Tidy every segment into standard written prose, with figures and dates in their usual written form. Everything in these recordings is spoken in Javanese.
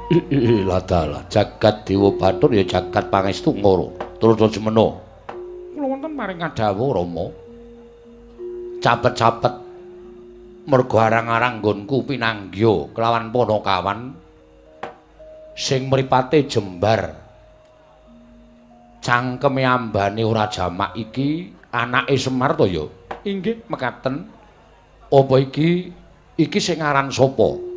Ladalah jagat Dewa Bathara ya jagat pangestu ngoro. Trasta Jumena. Kula wonten paring kadhawuh Rama. Capet-capet mergo arang-arang nggonku pinanggya kelawan Panakawan sing mripate jembar. Cangkeme ambane ora jamak iki anake Semar to ya? Inggih mekaten. Apa iki iki sing aran sapa?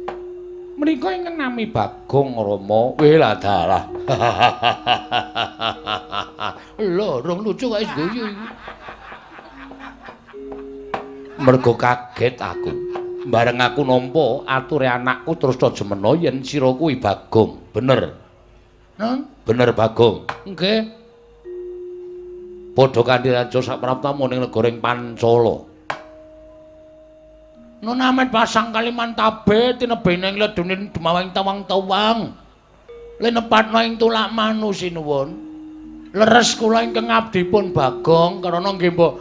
Menika ingkang nami Bagong Rama. Weh ladalah. Lho, rong lucu kok wis guyu iki. Mergo kaget aku. Bareng aku nampa ature anakku Trasta Jumena yen sira kuwi Bagong. Bener. Nun, bener Bagong. Nggih. Padha kanthi raja sapraptamu ning negara ing Pancala. Nun amet pasang Kalimantabe tinebene ing ledunin dumawang tawang-tawang. Linepatna ing tulak manu sinuwun. Leres kula ingkang abdipun Bagong karana nggih mbok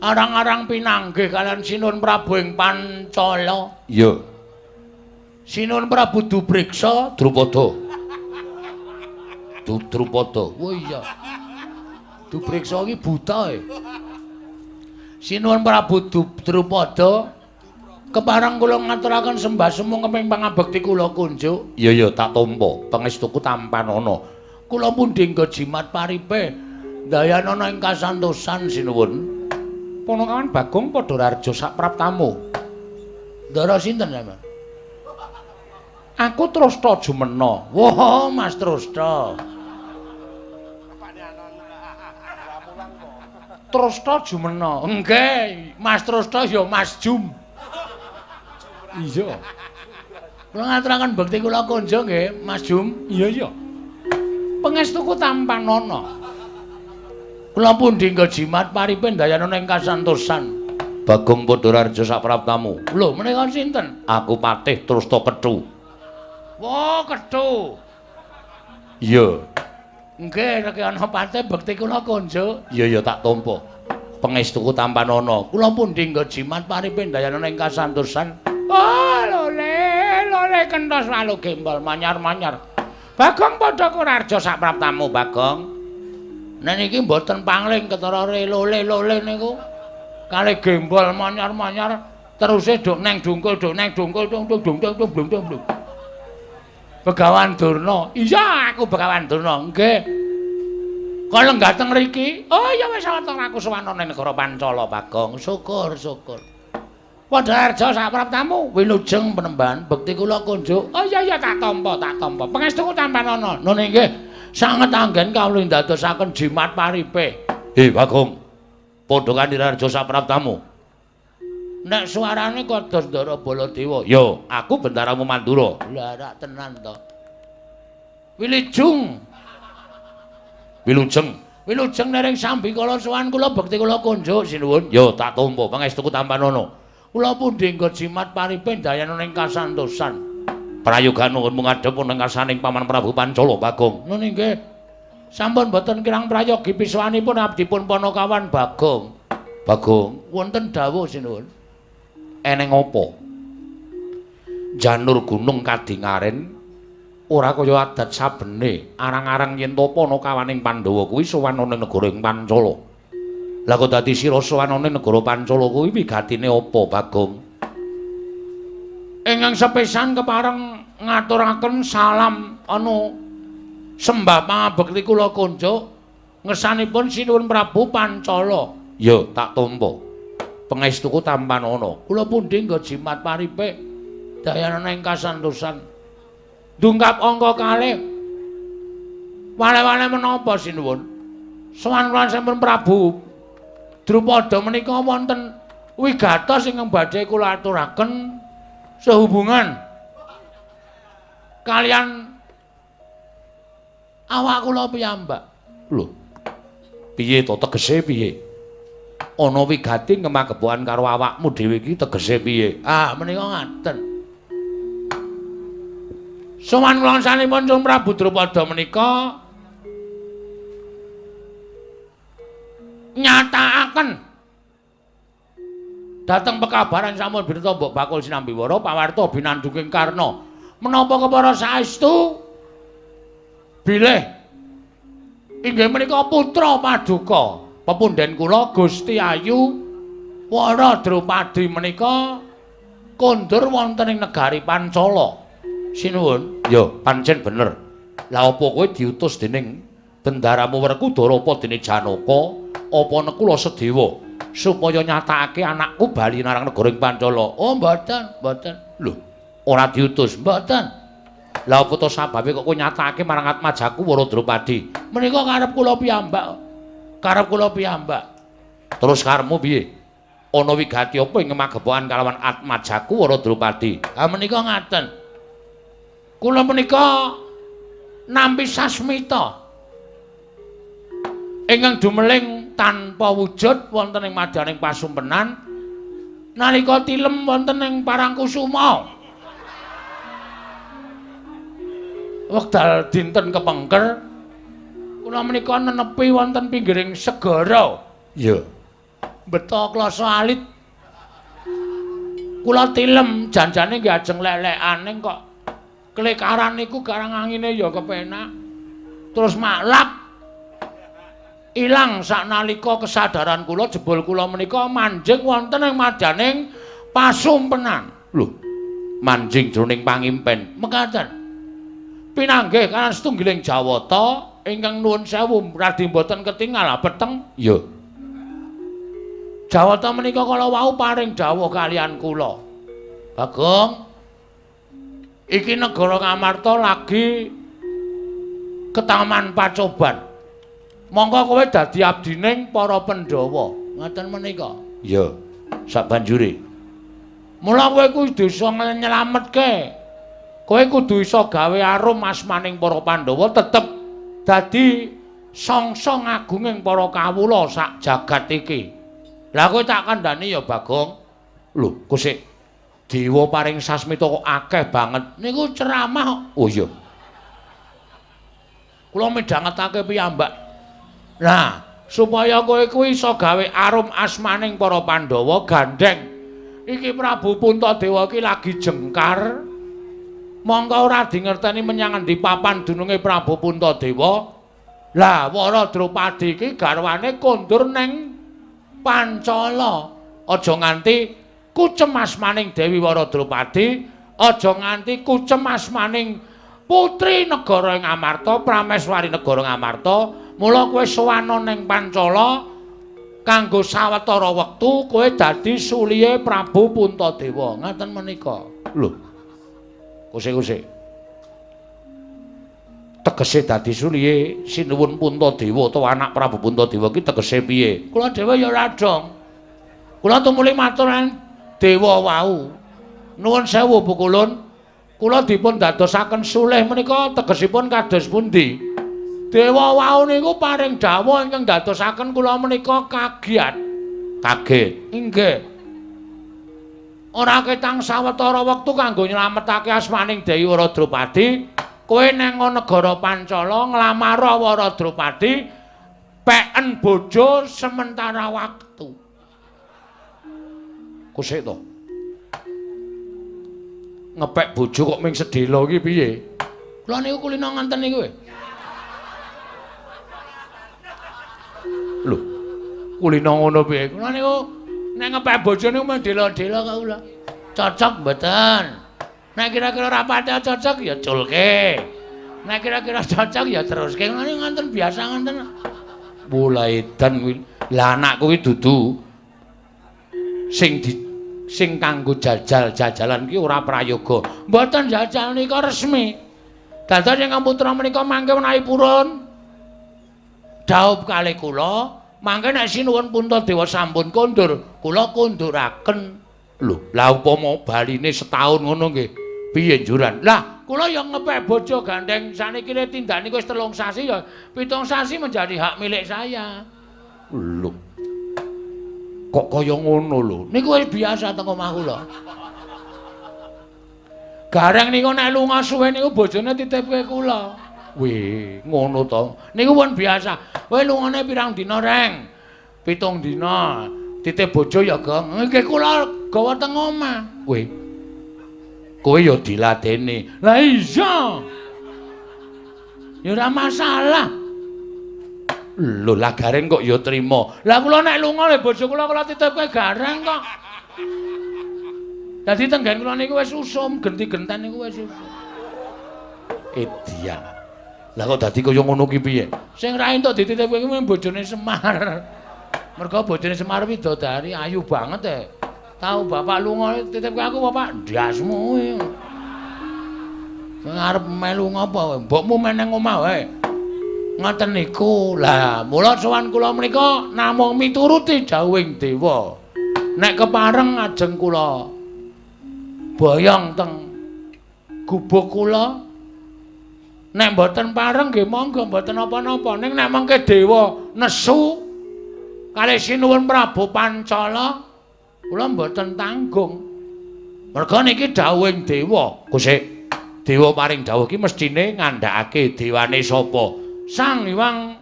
arang-arang pinanggih kalian Sinuwun Prabu ing Pancala. Iya. Sinuwun Prabu Dubriksa Drupada. Drupada. Oh iya. Dubriksa iki buta e. Sinuwun Prabu Drupada kepareng kula ngaturaken sembah sumung keping pangabekti kula kunjuk. Iya iya tak tampa. Pangestuku tampanana. Kula pundi nggo jimat paripe ndayanana ing kasantosan sinuwun. Panakawan Bagong padha rarja sapraptamu. Ndara sinten sampeyan? Aku Trasta Jumena. Wah, Mas Trasta. Trasta Jumena. Nggih, Mas Trasta ya Mas Jum. Iya. Kula ngaturaken bekti kula konjo nggih, Mas Jum. Iya iya. Pangestuku tampanana. Kula pundi nggo jimat paripe ndayanana ing kasantosan. Bagong padha rarja sapraptamu. Lho, menika sinten? Aku Patih Trasta Kethu. Wah, Kethu. Iya. Nggih, nek ana patih bekti kula konjo. Iya iya tak tampa. Pangestuku tampanana. Kula pundi nggo jimat paripe ndayanana ing kasantosan. Oh, lole, lole kentos lalu gembol manyar-manyar. Bagong padha kurarja sapraptamu, Bagong. Nek niki mboten pangling ketara lole-lole niku. Kalih gembol manyar-manyar teruse duk neng dungkul duk neng dungkul dung dung dung dung dung dung dung. Begawan Durna. Iya, aku Begawan Durna. Nggih. Kok lenggah teng mriki? Oh iya wis wonten aku sowan ning negara Pancala, Bagong. Syukur, syukur. Padha arja sapraptamu wilujeng penemban bekti kula kunjuk. Oh iya iya tak tampa, tak tampa. Pangestuku tampanana. Nun inggih sanget anggen kawula ndadosaken jimat paripe. He Bagong. Padha kanthi rarja sapraptamu. Nek suarane kados Ndara Baladewa. Ya, aku bendaramu Mandura. Lah rak tenan to. Wilujeng. Wilujeng. Wilujeng nering sambikala sowan kula bekti kula kunjuk sinuwun. Ya tak tampa pangestuku tampanana. Kula pundi nggo jimat paripe ndayanana ing kasantosan. Prayoga nuwun ngadhep wonten ngarsaning Paman Prabu Pancala Bagong. Nun inggih. Sampun boten kirang prayogi pisuwanipun abdipun Panakawan Bagong. Bagong, wonten dawuh sinuwun. Eneng apa? Janur gunung kadingaren ora kaya adat sabene arang-arang yen to Panakawaning Pandhawa kuwi sowan ana negara ing Pancala. Lah kok dadi sira sowan ana negara Pancala kuwi wigatine apa, Bagong? Ingkang sepisan kepareng ngaturaken salam anu sembah pangabekti kula kunjuk ngersanipun Sinuwun Prabu Pancala. Ya, tak tampa. Pangestuku tampanana. Kula pundi nggo jimat paripe dayanana ing kasantosan. Dungkap angka kalih. Wale-wale menapa sinuwun? Sowan kula sampun Prabu Drupada menika wonten wigatos ingkang badhe kula aturaken sehubungan kalian awak kula piyambak. Lho. Piye to tegese piye? Ana wigati ngemagepokan karo awakmu dhewe iki tegese piye? Ah, menika ngaten. Sowan kula sanipun Sang Prabu Drupada menika nyatakaken dhateng pekabaran sampun bineta mbok bakul sinambiwara pawarta binandunging Karna. Menapa kepara saestu Bilih inggih menika putra paduka pepunden kula Gusti Ayu Wara Drupadi menika kondur wonten ing negari Pancala. Sinuwun. Ya, pancen bener. Lah apa kowe diutus dening bendaramu Werkudara apa dene Janaka apa Nekula Sedewa supaya nyatakake anakku bali marang negara ing Pancala? Oh, mboten, mboten. Lho, ora diutus, mboten. Lah apa to sababe kok kowe nyatakake marang atmajaku Wara Drupadi? Menika karep kula piyambak. Karep kula piyambak. Terus karepmu piye? Ana wigati apa ing magepokan kalawan atmajaku Wara Drupadi? Ha menika ngaten. Kula menika nampi sasmita ingkang dumeling tanpa wujud wonten ing madyaning pasumpenan nalika tilem wonten ing Parangkusuma. Wekdal dinten kepengker kula menika nenepi wonten pinggiring segara. Iya. Beto klasa alit. Kula tilem janjane nggih ajeng lelekane kok klekaran niku garang angine ya kepenak. Terus maklap ilang saknalika kesadaran kula jebul kula menika manjing wonten ing madyaning pasumpenan. Lho, manjing jroning pangimpen. Mekaten. Pinanggih kanan setunggiling Jawata ingkang nuwun sewu radi mboten ketingal peteng. Iya. Jawata menika kala wau paring dawuh kalian kula. Bagong, iki negara Ngamarta lagi ketaman pacoban. Mongko kowe dadi abdining para Pandhawa. Ngaten menika. Iya, sabanjure. Mula kowe kudu iso nyelametke. Kowe kudu iso gawe arum asmaning para Pandhawa tetep dadi songsong agunging para kawula sak jagat iki. Lah kowe tak kandhani ya Bagong. Lho, kok sik dewa paring sasmita kok akeh banget. Niku ceramah. Oh iya. Kula midhangetake piyambak. Nah, supaya kowe kuwi iso gawe arum asmaning para Pandhawa gandheng. Iki Prabu Puntadewa iki lagi jengkar. Mongko ora dingerteni menyang endi papan dununge Prabu Puntadewa. Lah, Wara Drupadi iki garwane kondur neng Pancala. Aja nganti kucem asmaning Dewi Wara Drupadi, aja nganti kucem asmaning putri negara Ngamarta, Prameswari negara Ngamarta. Mula kowe sowana ning Pancala kanggo sawetara wektu kowe dadi sulihe Prabu Puntadewa. Ngaten menika. Lho. Kuse-kuse. Tegese dadi sulihe Sinuwun Puntadewa utawa anak Prabu Puntadewa ki tegese piye? Kula dhewe ya ora dong. Kula tumuli matur dewa wau. Nuwun sewu Pukulun. Kula dipun dadosaken sulih menika tegesipun kados pundi? Dewa wau niku paring dawuh ingkang dadosaken kula menika kagiat. Kaget. Inggih. Ora ketang sawetara wektu kanggo nyelametake asmaning Dewi Wara Drupadi, kowe nang negara Pancala nglamar Wara Drupadi peken bojo sementara waktu. Kusik to. Ngepek bojo kok ming sedhela iki piye? Kula niku kulino nganten niku. Lho, kulino ngono piye? Kula niku nek ngepek bojo niku mung dela-dela kok kula. Cocok mboten? Nek kira-kira ora pati cocok ya culke. Nek kira-kira cocok ya teruske. Ngono niku nganten biasa nganten. Mulai edan kuwi. Lah anakku kuwi dudu sing kanggo jajal-jajalan ki ora prayoga. Mboten jajal nika resmi. Dados ingkang putra menika mangke menawi purun dhaup kalih kula, mangke nek Sinuwun Puntadewa sampun kondur, kula konduraken. Lho, lah upama baline setahun ngono nggih, piye njuran? Lah, kula ya ngepek bojo gandeng saniki tindak niku wis 3 sasi ya, 7 sasi menjadi hak milik saya. Lho. Kok kaya ngono lho? Niku wis biasa teng omah kula. Gareng niku nek lunga suwe niku bojone titipke kula. Wih, ngono to. Niku pun biasa. Kowe lungane pirang dina, Reng? 7 dina. Titip bojo ya, Gong. Nggih kula gawa teng omah. Wih. Kowe ya diladeni. Lah iya. Ya ora masalah. Lho lah Gareng kok ya trima. Lah kula nek lunga le bojo kula kula titipke Gareng kok. Dadi tenggen kula niku wis usum, genti-genten niku wis usum. Edian. Lah kok dadi kaya ngono ki piye? Sing ra entuk dititipke kuwi bojone Semar. Mergo bojone Semar widodari ayu banget e. Tau bapak lunga titipke aku bapak ndasmu kuwi. Sing arep melu ngopo? Mbokmu meneng omah wae. Ngoten niku. Lah, mula sowan kula menika namung mituruti dawuhing dewa. Nek kepareng ajeng kula boyong teng gubuk kula. Nek mboten pareng nggih monggo mboten napa-napa. Ning nek mengke dewa nesu kalih Sinuwun Prabu Pancala kula mboten tanggung. Merga niki dawuhing dewa. Kusik dewa paring dawuh iki mestine ngandhakake dewane sapa? Sang Hyang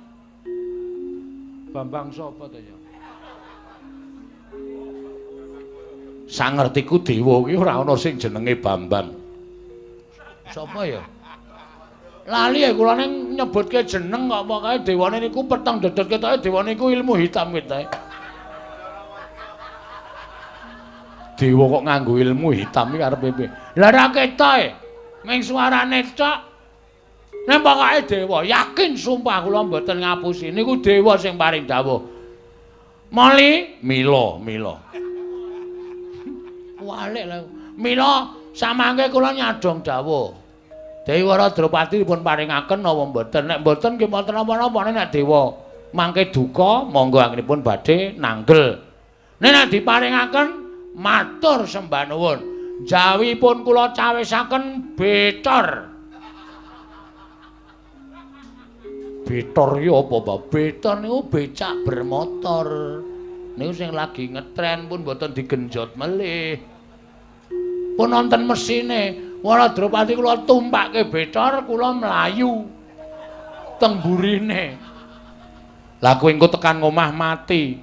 Bambang sapa to ya? Sangertiku dewa ki ora ana sing jenenge Bambang. Sapa ya? Lali ya kula ning nyebutke jeneng kok pokoke dewane niku peteng dedet ketoke dewane niku ilmu hitam ketoke. Dewa kok nganggo ilmu hitam iki arepe piye? Lah ora ketoke. Ming suarane tok. Nek pokoke dewa yakin sumpah kula mboten ngapusi niku dewa sing paring dawuh. Moli mila mila. Walik lha. Mila samangke kula nyadong dawuh. Dewi Wara Drupadi dipun paringaken napa mboten? Nek mboten nggih mboten napa-napa. Nek dewa mangke duka monggo anggenipun badhe nanggel. Nek nek diparingaken matur sembah nuwun. Jawipun kula cawisaken betor. Betor iki apa, Pak? Betor niku becak bermotor. Niku sing lagi ngetren pun mboten digenjot melih. Pun wonten mesine. Wara Drupadi kula tumpakke betor, kula mlayu teng burine. Lah kowe engko tekan ngomah mati.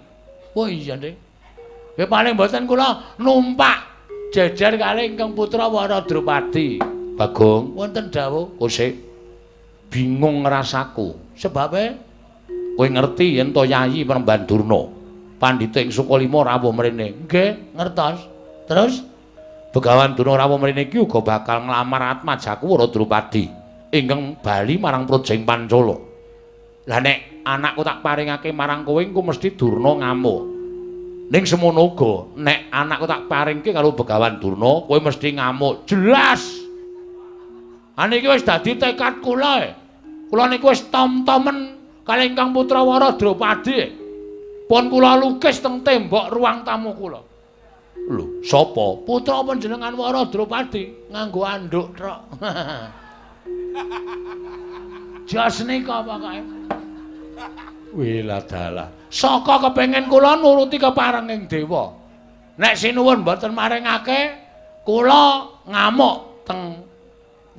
Oh iya, Dik. Ya paling mboten kula numpak jejer kalih ingkang putra Wara Drupadi. Bagong, wonten dawuh kosik. Bingung rasaku. Sebabe kowe ngerti yen to Yayi Premban Durna, pandhita ing Sukalima rawuh mrene. Nggih, ngertos. Terus Begawan Durna rawuh mrene iki uga bakal nglamar atmajaku Wara Drupadi ingkang bali marang Projeng Pancala. Lah nek anakku tak paringake marang kowe engko mesti Durna ngamuk. Ning semono uga nek anakku tak paringke karo Begawan Durna kowe mesti ngamuk. Jelas. Ha niki wis dadi tekad kula. Kula niku wis tom-tomen kalih ingkang putra Wara Drupadi. Pun kula lukis teng tembok ruang tamu kula. Lho, sapa? Putra panjenengan Wara Drupadi nganggo anduk trok. Jos nika pokoke. Wiladalah. Saka kepengin kula nuruti keparenging dewa. Nek sinuwun mboten maringake, kula ngamuk teng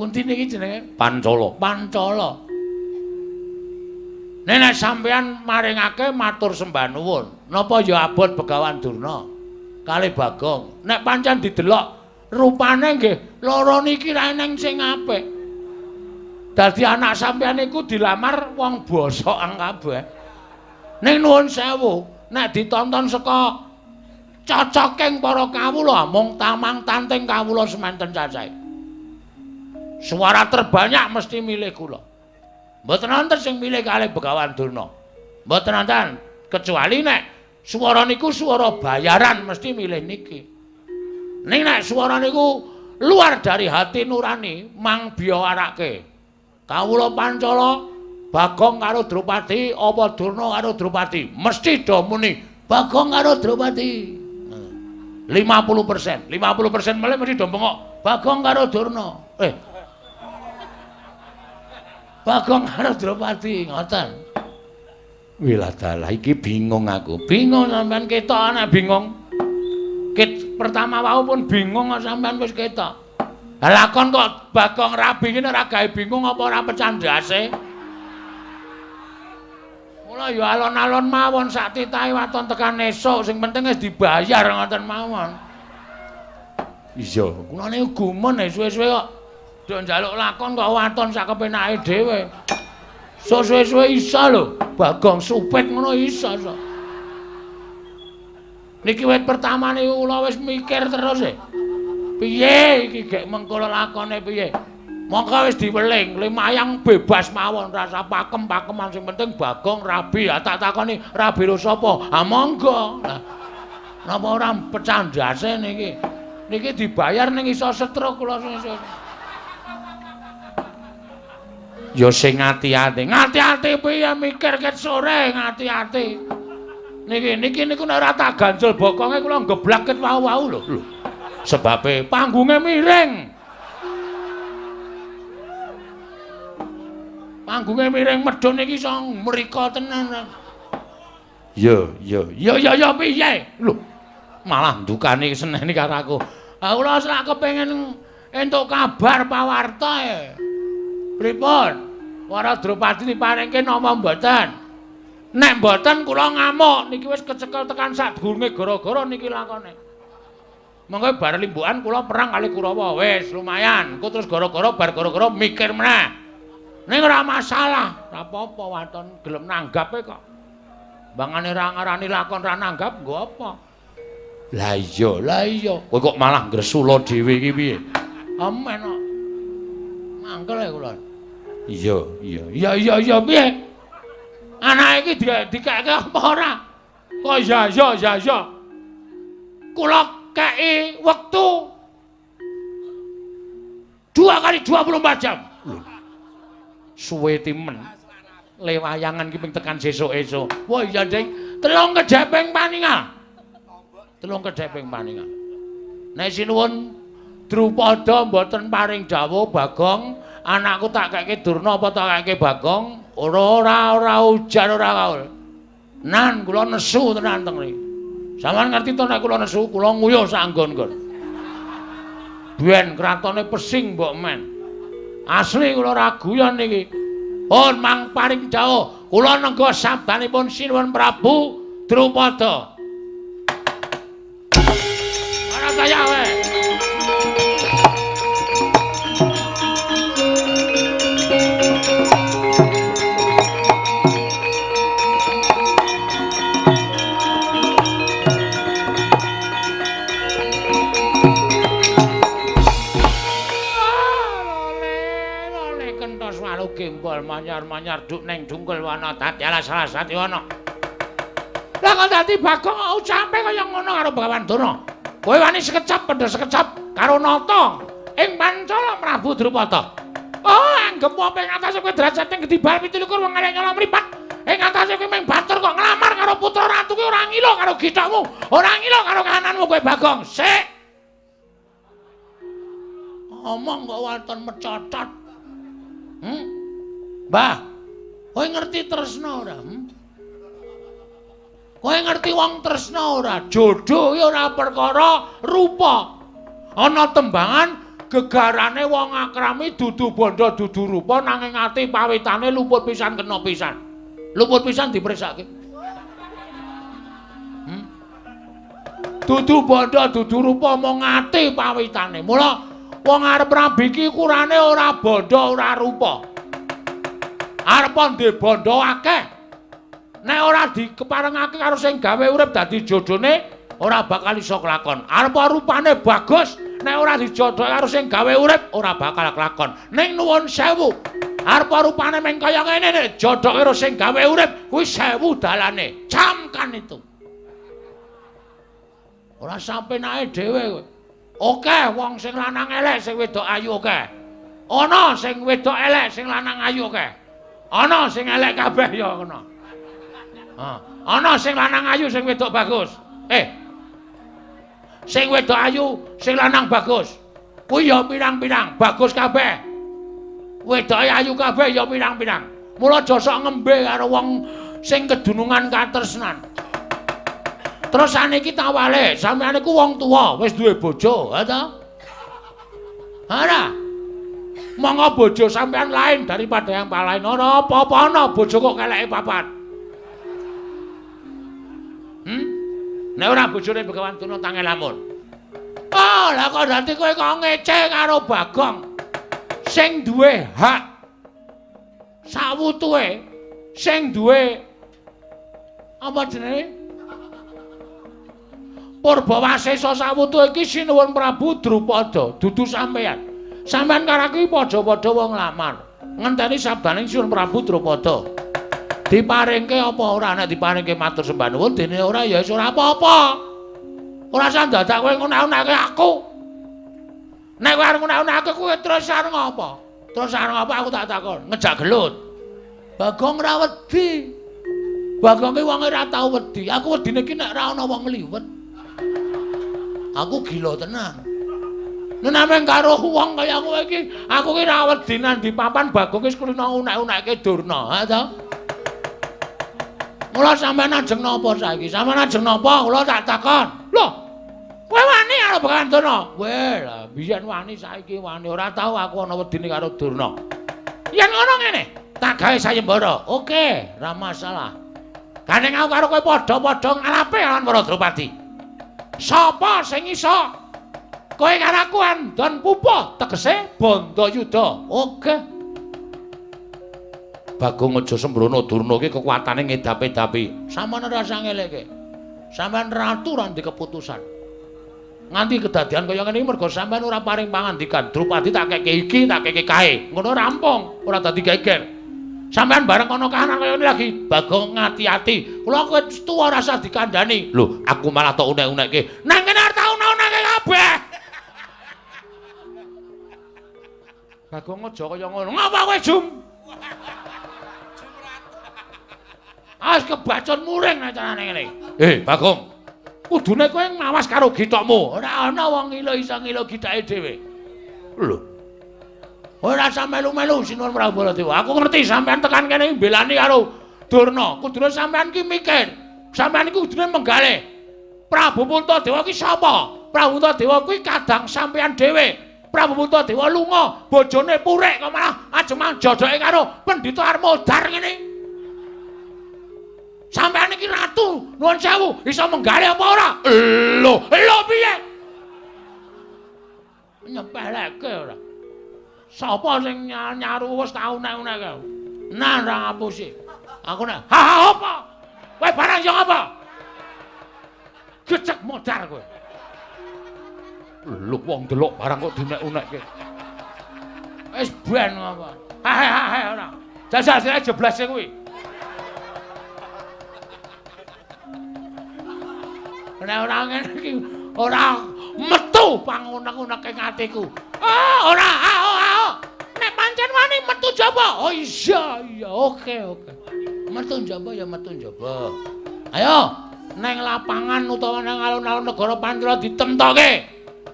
pundi niki jenenge? Pancala. Pancala. Nek nek sampeyan maringake matur sembah nuwun. Napa ya abot Begawan Durna? Kalih Bagong. Nek pancen didelok rupane nggih loro niki ra eneng sing apik. Dadi anak sampeyan niku dilamar wong bosokan kabeh. Ning nuwun sewu, nek ditonton saka cocoking para kawula mung tamang tanting kawula semanten cacahe. Suara terbanyak mesti milih kula. Mboten wonten sing milih kalih Begawan Durna. Mboten wonten, kecuali nek suara niku suara bayaran mesti milih niki. Ning nek suara niku luar dari hati nurani mang biyawarake. Kawula Pancala Bagong karo Drupadi apa Durna karo Drupadi mesti do muni Bagong karo Drupadi. 50%, 50% melih mesti do bengok Bagong karo Durna. Bagong karo Drupadi ngoten. Wiladalah iki bingung aku. Bingung sampean ketok anak bingung. Ket pertama wau pun bingung kok sampean wis ketok. Lah lakon kok Bagong rabi ngene ora gawe bingung apa ora pecah ndase. Mula ya alon-alon mawon sak titahe waton tekan esuk sing penting wis dibayar ngoten mawon. Iya, kula niku gumun suwe-suwe kok do njaluk lakon kok waton sak kepenake dhewe. Sok suwe-suwe iso lho, Bagong supit ngono iso sok. Niki wit pertama niku kula wis mikir terus e. Piye iki gek mengko lelakone piye? Mongko wis diweling, limayang bebas mawon rasa pakem-pakeman sing penting Bagong rabi. Ah tak takoni rabi ro sapa? Ah monggo. Lah napa ora pecah ndase niki? Niki dibayar ning iso stroke kula sesuk. Ya sing ati-ati. Ngati-ati piye mikir ket sore ngati-ati. Niki niki niku nek ora tak ganjel bokonge kula geblak ket wau-wau lho. Lho. Sebabe panggunge miring. Panggunge miring medhun iki iso mrika tenan. Ya, ya, ya ya ya piye? Lho. Malah ndukani seneni karo aku. Ah kula sak kepengin entuk kabar pawarta e. Pripun? Para Drupadi diparingke napa mboten? Nek mboten kula ngamuk niki wis kecekel tekan sadurunge gara-gara niki lakone. Mengko bar limbukan kula perang kali Kurawa wis lumayan. Engko terus gara-gara bar gara-gara mikir meneh. Ning ora masalah, ora apa-apa waton gelem nanggape kok. Bangane ra ngarani lakon ra nanggap nggo apa? Lah iya, lah iya. Kowe kok malah ngresula dhewe iki piye? Amen kok. Mangkel e kula. Iya, iya. Iya, iya, iya piye? Anake iki dikeke apa ora? Kok ya ya ya ya. Kula kei wektu 2 kali 24 jam. Suwe timen. Le wayangan ki ping tekan sesuk-esuk. Wah iya, Ding. Telung kedheping paningal. Telung kedheping paningal. Nek sinuwun Drupada mboten paring dawuh Bagong, anakku tak keke Durna apa tak keke Bagong? Ora ora ora ujar ora kaul. Nan kula nesu tenan teng mriki. Sampeyan ngerti to nek kula nesu, kula nguyuh sak nggon-nggon. Biyen kratone pesing mbok men. Asli kula ora guyon niki. Pun mang paring dawuh, kula nengga sabdanipun Sinuwun Prabu Drupada. Ora kaya wae. Gembol manyar-manyar duk neng dungkul wana dadi alas alas dadi wana. Lah kok dadi Bagong ucape kaya ngono karo Begawan Durna. Kowe wani sekecap pendhe sekecap karo nata ing Pancala Prabu Drupada. Oh, anggep apa ing atase kowe derajate gedhi bal 27 wong elek nyolong mripat. Ing atase kowe mung batur kok nglamar karo putra ratu kuwi ora ngilo karo githokmu, ora ngilo karo kahananmu kowe Bagong. Sik. Omong kok waton mecocot. Mbah, kowe ngerti tresna ora? Kowe ngerti wong tresna ora? Jodoh ya ora perkara rupa. Ana tembangan gegarane wong akrami dudu bondo dudu rupa nanging ati pawitane luput pisan kena pisan. Luput pisan dipresake. Dudu bondo dudu rupa mung ati pawitane. Mula wong arep rabi iki ukurane ora bondo ora rupa. Arep ndek bondo akeh. Nek ora dikeparengake karo sing gawe urip dadi jodhone ora bakal iso kelakon. Arep rupane bagus, nek ora dijodhoke karo sing gawe urip ora bakal kelakon. Ning nuwun sewu, arep rupane meng kaya ngene nek jodhoke karo sing gawe urip kuwi sewu dalane. Camkan itu. Ora sampenake dhewe kowe. Oke, wong sing lanang elek sing wedok ayu oke. Ana sing wedok elek sing lanang ayu oke. Ana sing elek kabeh ya ngono. Ana sing lanang ayu sing wedok bagus. Sing wedok ayu sing lanang bagus. Kuwi ya pirang-pirang bagus kabeh. Wedoke ayu kabeh ya pirang-pirang. Mula aja sok ngembe karo wong sing kedunungan katresnan. Terus saniki tawale, sampeyan iku wong tuwa, wis duwe bojo, ha ta? Ora. Monggo bojo sampeyan lain daripada yang lain. Ora apa-apa ana bojo kok keleke papat. Nek ora bojone Begawan Durna tange lamun. Oh, lah kok dadi kowe kok ngece karo Bagong sing duwe hak Sawutuhe sing duwe apa jenenge? Purbawasesa sawutuhe iki Sinuwun Prabu Drupada, dudu sampeyan. Sampeyan karo aku padha-padha wong lamar. Ngenteni sabdaning Sinuwun Prabu Drupada. Diparingke apa ora? Nek diparingke matur sembah nuwun, dene ora ya wis ora apa-apa. Ora usah dadak kowe ngunak-unake aku. Nek kowe arep ngunak-unake kowe terus arep ngapa? Terus arep ngapa aku tak takon? Ngejak gelut. Bagong ora wedi. Bagong ki wong ora tau wedi. Aku wedine ki nek ora ana wong liwet. Aku gila tenan. Nek nameng karo wong kaya kowe iki, aku ki ora wedi nang di papan Bagong wis kulino unek-unekke Durna, ha to? Mula sampeyan ajeng napa saiki? Sampeyan ajeng napa? Kula tak takon. Lho, kowe wani karo Begawan Durna? Kowe lah biyen wani saiki wani ora tau aku ana wedine karo Durna. Yen ngono ngene, tak gawe sayembara. Oke, ora masalah. Gandeng aku karo kowe padha-padha ngalape lawan para Drupadi. Sapa sing iso? Kowe karo aku andon pupuh, tegese Bandayuda. Oke. Bagong aja sembrono, Durna iki kekuatane ngedapi-dapi. Sampeyan ora usah ngeleke. Sampeyan ratu ora ndek keputusan. Nganti kedadian kaya ngene iki mergo sampeyan ora paring pangandikan. Drupadi tak keke iki, tak keke kae. Ngono rampung, ora dadi geger. Sampeyan bareng ana kahanan kaya ngene lagi, Bagong ngati-ati. Kula kowe tuwa ora usah dikandhani. Lho, aku malah tok unek-unekke. Nang kene arep tak unek-unekke kabeh. Bagong aja kaya ngono. Ngapa kowe, Jum? As kebacon muring acarane ngene. Bagong. Kudune kowe ngawas karo githokmu. Ora ana wong ngilo iso ngilo githake dhewe. Lho. Ora usah melu-melu Sinuwun Prabu Baladewa. Aku ngerti sampean tekan kene mbelani karo Durna. Kudune sampean ki mikir. Sampean iki kudune menggalih. Prabu Puntadewa ki sapa? Prabu Puntadewa kuwi kadang sampean dhewe. Prabu Puntadewa lunga, bojone purik kok malah ajemang jodoke karo Pendhita Armodar ngene. Sampeyan iki ratu, nuwun sewu, iso menggalih apa ora? Lho, lho piye? Nyepeleke ora. Sapa sing nyaru wis tau unek-unekke? Nah, ora ngapusi. Aku nek, ha ha apa? Kowe barang yo apa? Gecek modar kowe. Lho wong delok barang kok diunek-unekke. Wis ben apa? Ha ha ha ora. Jajal sira jeblase kuwi. Nek ora ngene iki ora metu pangunek-uneke atiku. Ah, ora, ah, ah. Nek pancen wani metu jaba. Oh iya, iya, oke, oke. Metu jaba ya metu jaba. Ayo, neng lapangan utawa nang alun-alun negara Pancala ditemtoke.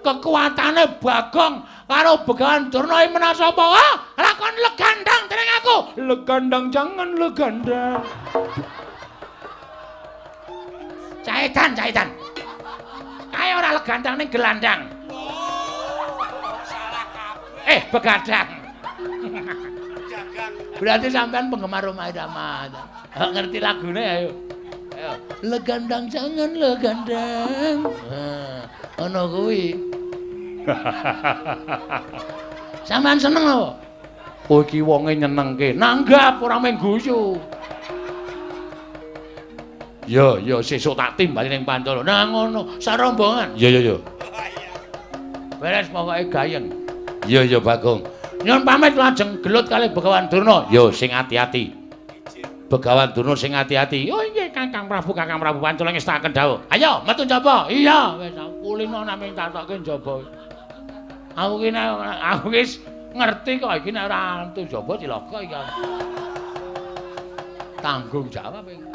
Kekuatane Bagong karo Begawan Durna menang sapa? Ah, lakon legandang dening aku. Legandang jangan legandang. Caitan, caitan. Kae ora legandang ning gelandang. Salah kabeh. Begadang. Berarti sampean penggemar Rhoma Irama. Ngerti lagune ayo. Ayo. Legandang jangan legandang. Nah, ngono kuwi. Sampean seneng apa? Kowe iki wonge nyenengke. Nanggap ora mung guyu. Ya, ya sesuk tak timbali ning Pancala. Nah ngono, sarombongan. Ya, ya, ya. Beres pokoke gayeng. Ya, ya Bagong. Nyuwun pamit lajeng gelut kalih Begawan Durna. Ya sing ati-ati. Begawan Durna sing ati-ati. Oh nggih Kakang Prabu, Kakang Prabu Pancala ngestakaken dawuh. Ayo metu njaba. Iya, wis kulino namung tatoke njaba. Aku ki aku wis ngerti kok iki nek ora metu njaba cilaka iki. Tanggung jawab iki.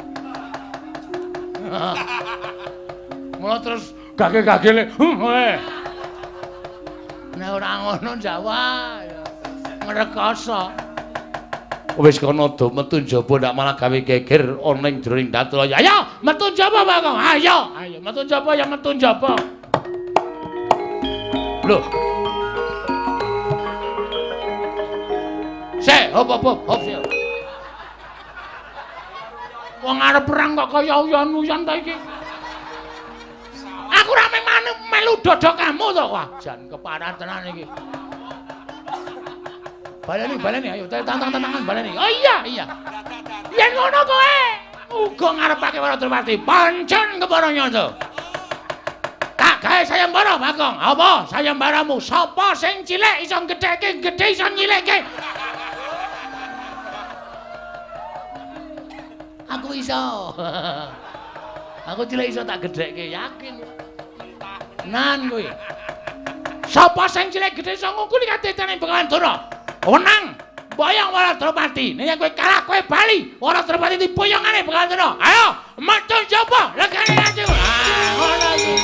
Mula terus gage-gagele. Nek ora ngono Jawa ngrekoso. Wis kono do metu njaba ndak malah gawe geger ana ing jroning datul. Ayo metu njaba Bagong. Ayo, ayo metu njaba ya metu njaba. Lho. Sik, hop hop hop sik. Wong arep perang kok kaya uyon-uyon ta iki. Aku ora melu dada kamu to. Wah, jan keparan tenan iki. Baleni, baleni, ayo tantang-tantangan baleni. Oh iya, iya. Yen ngono kowe uga ngarepake Wara Drupadi. Pancen kepara nyata. Tak gawe sayembara, Bagong. Apa sayembaramu? Sapa sing cilik iso gedheke, gedhe iso nyilikke? Aku iso. Aku cilik iso tak gedhekke, yakin. Nan kuwi. Sapa sing cilik gedhe iso ngungkuli katetane Begawan Durna? Wenang boyong Wara Drupadi. Nek kowe kalah kowe bali. Wara Drupadi diboyongane Begawan Durna. Ayo, metu njaba legane atiku. Ah, ngono iki.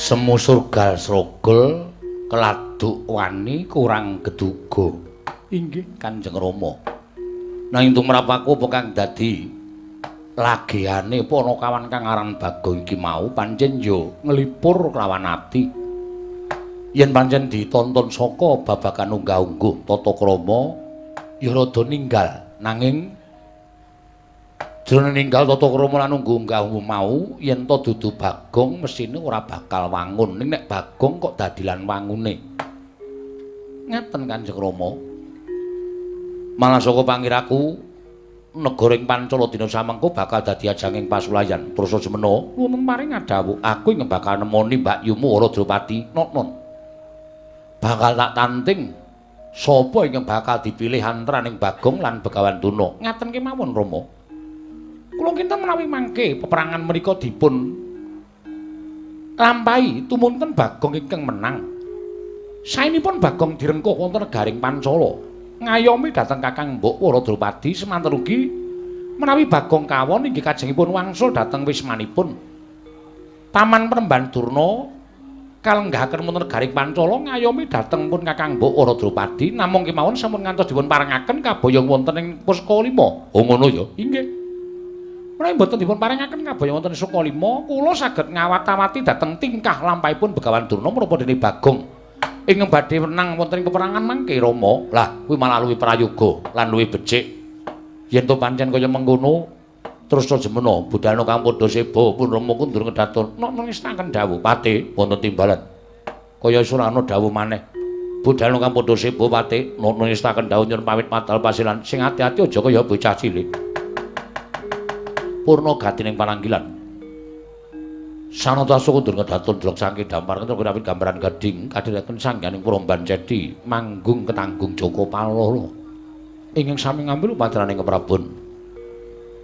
Semu surgal srogol keladuk wani kurang geduga. Inggih Kanjeng Rama. Nanging tumrap aku apa kang dadi lageane panakawan kang aran Bagong iki mau pancen yo nglipur kelawan ati. Yen pancen ditonton saka babagan unggah-ungguh tata krama ya rada ninggal, nanging jroning ninggal tata krama lan unggah-ungguh mau yen to dudu Bagong mesine ora bakal wangun. Ning nek Bagong kok dadi lan wangune. Ngaten Kanjeng Rama. Malah saka pangiraku negara ing Pancala dina samengko bakal dadi ajanging pasulayan. Prasa semena wonten paring adhawuh aku ing bakal nemoni mbakyumu Wara Drupadi. Nonon. Bakal tak tanting sapa ingkang bakal dipilih antaraning Bagong lan Begawan Durna. Ngaten kemawon Rama. Kula kinten menawi mangke peperangan menika dipun lampahi tumunten Bagong ingkang menang. Saenipun Bagong direngkuh wonten negaring Pancala, ngayomi dhateng Kakang Mbok Wara Drupadi. Semanten ugi menawi Bagong kawon inggih kajengipun wangsul dhateng wismanipun. Paman Penemban Durna kalenggahaken wonten negaring Pancala ngayomi dhateng pun Kakang Mbok Wara Drupadi, namung kemawon sampun ngantos dipun parengaken kaboyong wonten ing Pusaka Lima. Oh ngono ya? Inggih. Menawi mboten dipun parengaken kaboyong wonten Suka Lima, kula saged ngawat-awati dhateng tingkah lampahipun Begawan Durna menapa dene Bagong ingkang badhe menang wonten ing peperangan mangke Rama. Lah kuwi malah luwih prayoga lan luwih becik. Yen to pancen kaya mengkono terus jemena budalna kang padha seba pun Rama kundur ngedaton. Nok nestaken dawuh pate wonten timbalan. Kaya ora ana dawuh maneh. Budalna kang padha seba pate nok nestaken dawuh nyuwun pamit madal pasilan. Sing ati-ati aja kaya bocah cilik. Purna gatining pananggilan. Sanata suku durga datun delok saking dampar kentur kuwi gambaran gading kadhiraken sangganing Puromban Cedi manggung ketanggung Joko Palolo. Ingkang sami ngambil upacarane keprabon.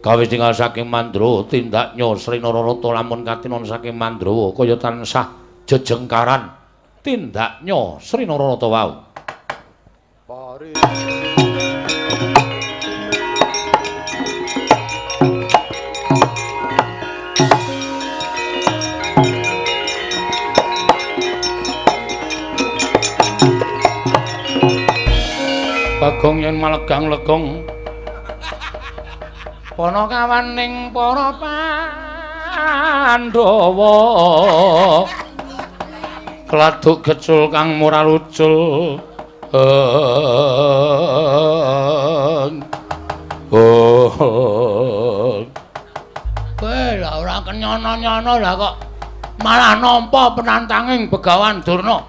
Kawis tinggal saking Mandra tindaknya Sri Nararata lamun katinon saking Mandrawa kaya tansah jejengkaran tindaknya Sri Nararata wau. Bagong yen malegang legong panakawan ning para Pandhawa kladuk gecul kang murah lucul. Oh. Kowe lah ora kenyono-nyono lah kok malah nampa penantanging Begawan Durna.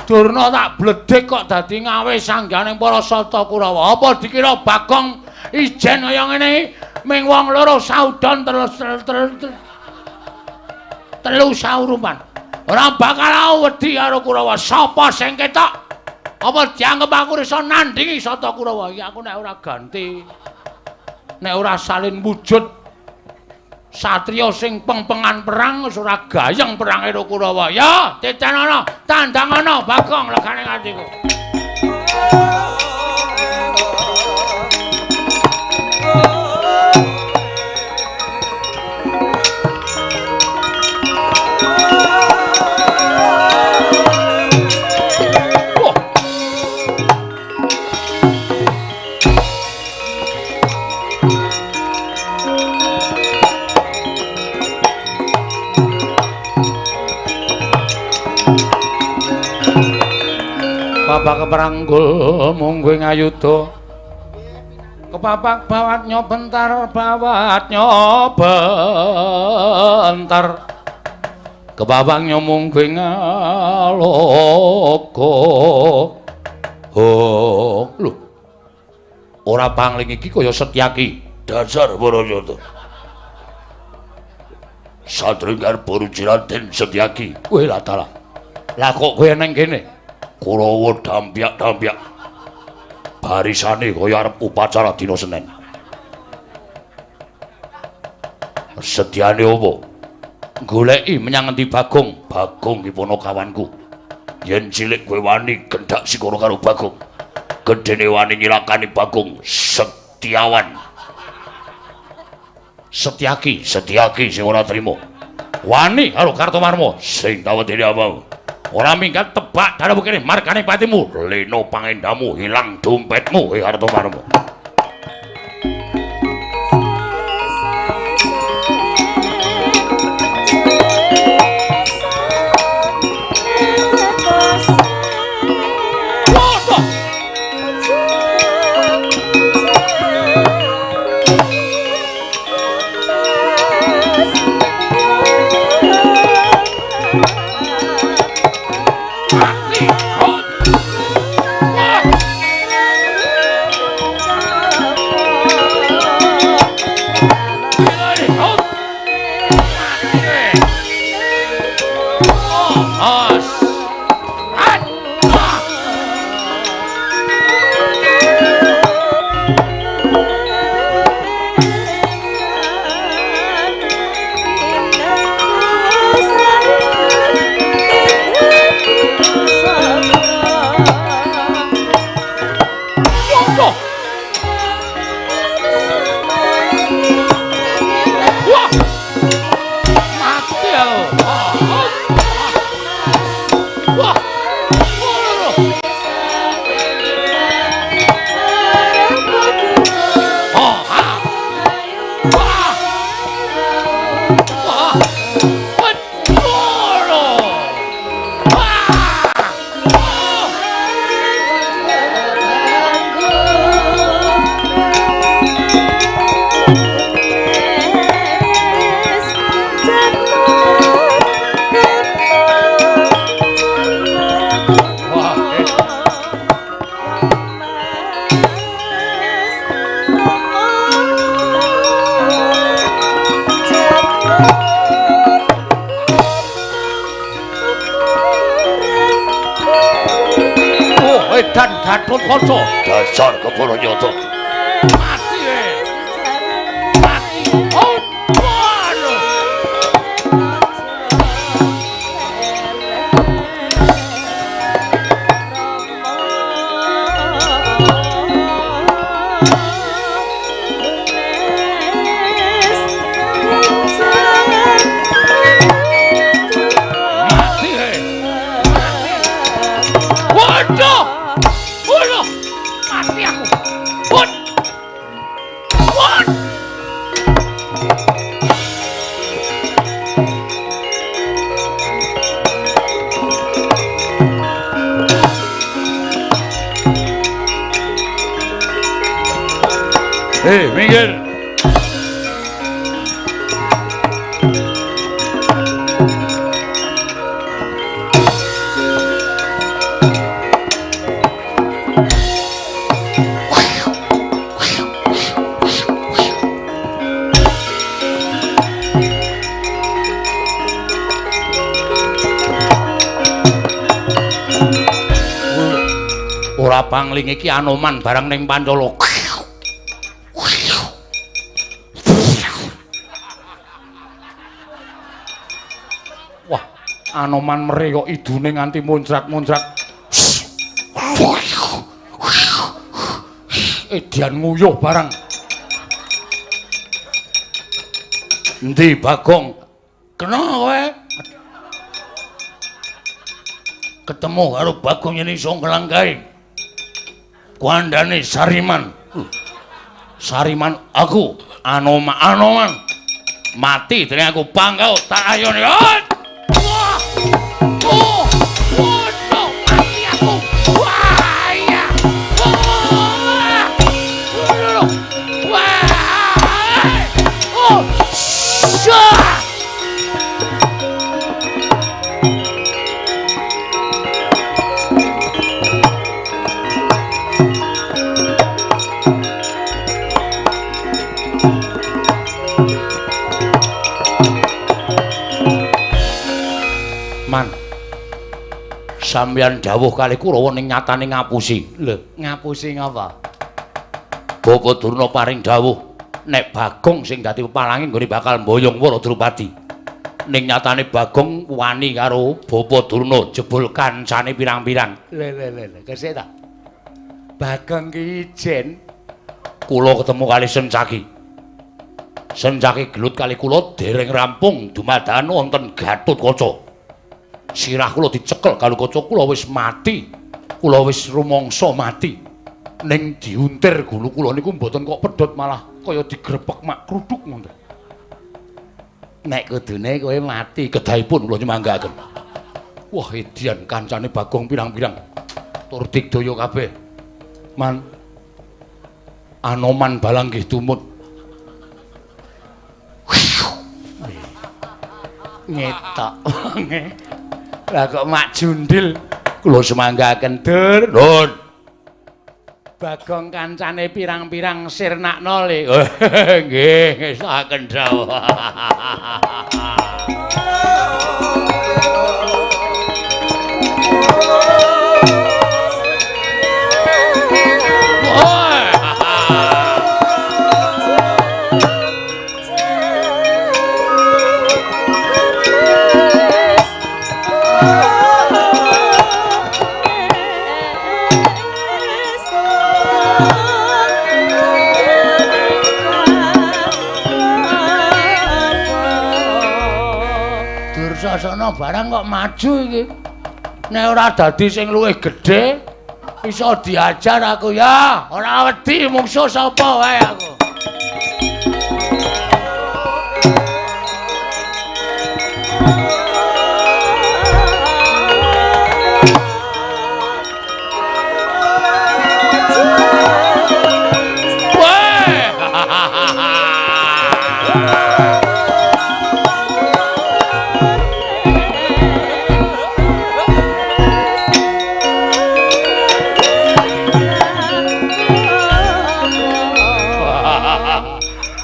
Durna tak bledhek kok dadi ngawe sangganing para Sata Kurawa. Apa dikira Bagong ijen kaya ngene ming wong loro saudon telu saurupan. Ora bakal wedi karo Kurawa. Sapa sing ketok? Apa dianggep aku iso nandingi Sata Kurawa? Iki aku nek ora ganti, nek ora salin wujud satriya sing pengpengan perang wis ora gayeng perange karo Kurawa. Ya, titenono, tandangana Bagong legane atiku. Bapak keperanggul mungguh ngayuda. Kepapak bawat nyobentar, bawat nyobentar. Kepapak nyomungguh ngaloka. Oh, lho. Ora pangling iki kaya Setyaki. Dasar Barayata. Sadringgar Boruji Raden Setyaki. Kowe lah dalah. Lah kok kowe nang kene? Kurawa dampyak-dampyak. Barisane kaya arep upacara dina Senin. Setyane opo? Goleki menyang endi Bagong? Bagong ki ponokawanku. Yen cilik kowe wani gendhak sikara karo Bagong. Gedene wani nyilakani Bagong Setiawan. Setyaki, Setyaki sing ora trima. Wani karo Kartomarma sing tawedene apa? Ora minggat tebak dalem kene margane patimu. Leno pangendamu ilang dompetmu Kartomarma. Gatotkaca dasar kepara nyata. Mati we. Mati. Oh, waduh. Mati we. Waduh. Waduh. Mati aku. Wot. Wot. Hei, minggir. Ora pangling iki Anoman barang ning Pancala. Wah, Anoman mere kok idune nganti muncrat-muncrat. Edian nguyuh barang. Endi Bagong? Kena kowe. Ketemu karo Bagong yen iso nglangkahi. Kuandane Sariman. Sariman aku, Anoman, Anoman. Mati dening aku pangkau tak ayone. Wah. Oh. Sampeyan dawuh kali Kurawa ning nyatane ngapusi. Lho, ngapusi ngapa? Bapak Durna paring dawuh nek Bagong sing dadi pepalange nggone bakal mboyong Wara Drupadi. Ning nyatane Bagong wani karo Bapak Durna jebul kancane pirang-pirang. Lho lho lho, kesik ta? Bagong ki ijen kula ketemu kali Sencaki. Sencaki gelut kali kula dereng rampung dumadakan wonten Gatotkaca. Sirah kula dicekel karo kaca kula wis mati. Kula wis rumangsa mati. Ning diuntir gulu kula niku mboten kok pedhot malah kaya digrepek mak kruduk ngoten. Nek kudune kowe mati kedahipun kula nyemanggaken. Wah, edian kancane Bagong pirang-pirang. Tur digdaya kabeh. Man Anoman balang nggih tumut. Ngetok wonge. Lah kok mak jundil kula semanggaken dur. Nun. Bagong kancane pirang-pirang sirnakno le. Nggih, ngestokaken dawuh. Dursasana barang kok maju iki. Nek ora dadi sing luwih gedhe iso diajar aku ya. Ora wedi mungsuh sapa wae aku.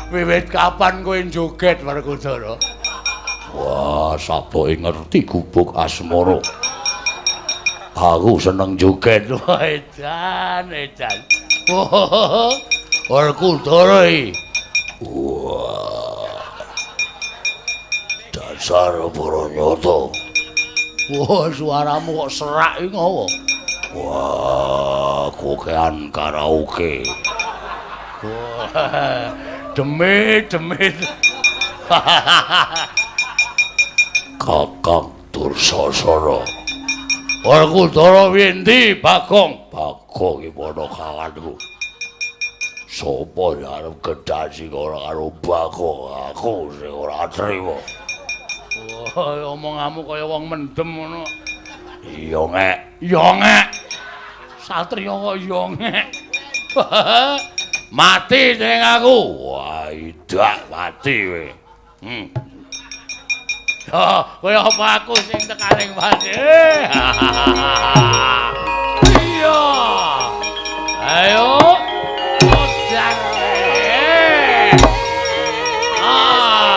Wiwit kapan kowe joget Werkudara? Wah, saboke ngerti gubuk asmara. Aku seneng joget. Wah, edan, edan. Werkudara iki. Wah. Dasar para nyata. Wah, suaramu kok serak iki ngopo? Wah, kokean karaoke. Wah. Demit, demit. Kakang Dursasana. Werkudara windi Bagong. Bagong iki padha kawanku. Sopo sing arep gedhasi ora karo Bagong? Aku sing ora trima. Wah, omonganmu kaya wong mendem ngono. Iya ngek. Iya ngek. Satriya kok iya ngek. Mati sing aku. Wah, idak mati kowe. Yo, kowe apa aku sing tekaning mati? Iya. Ayo. Modar. Ah.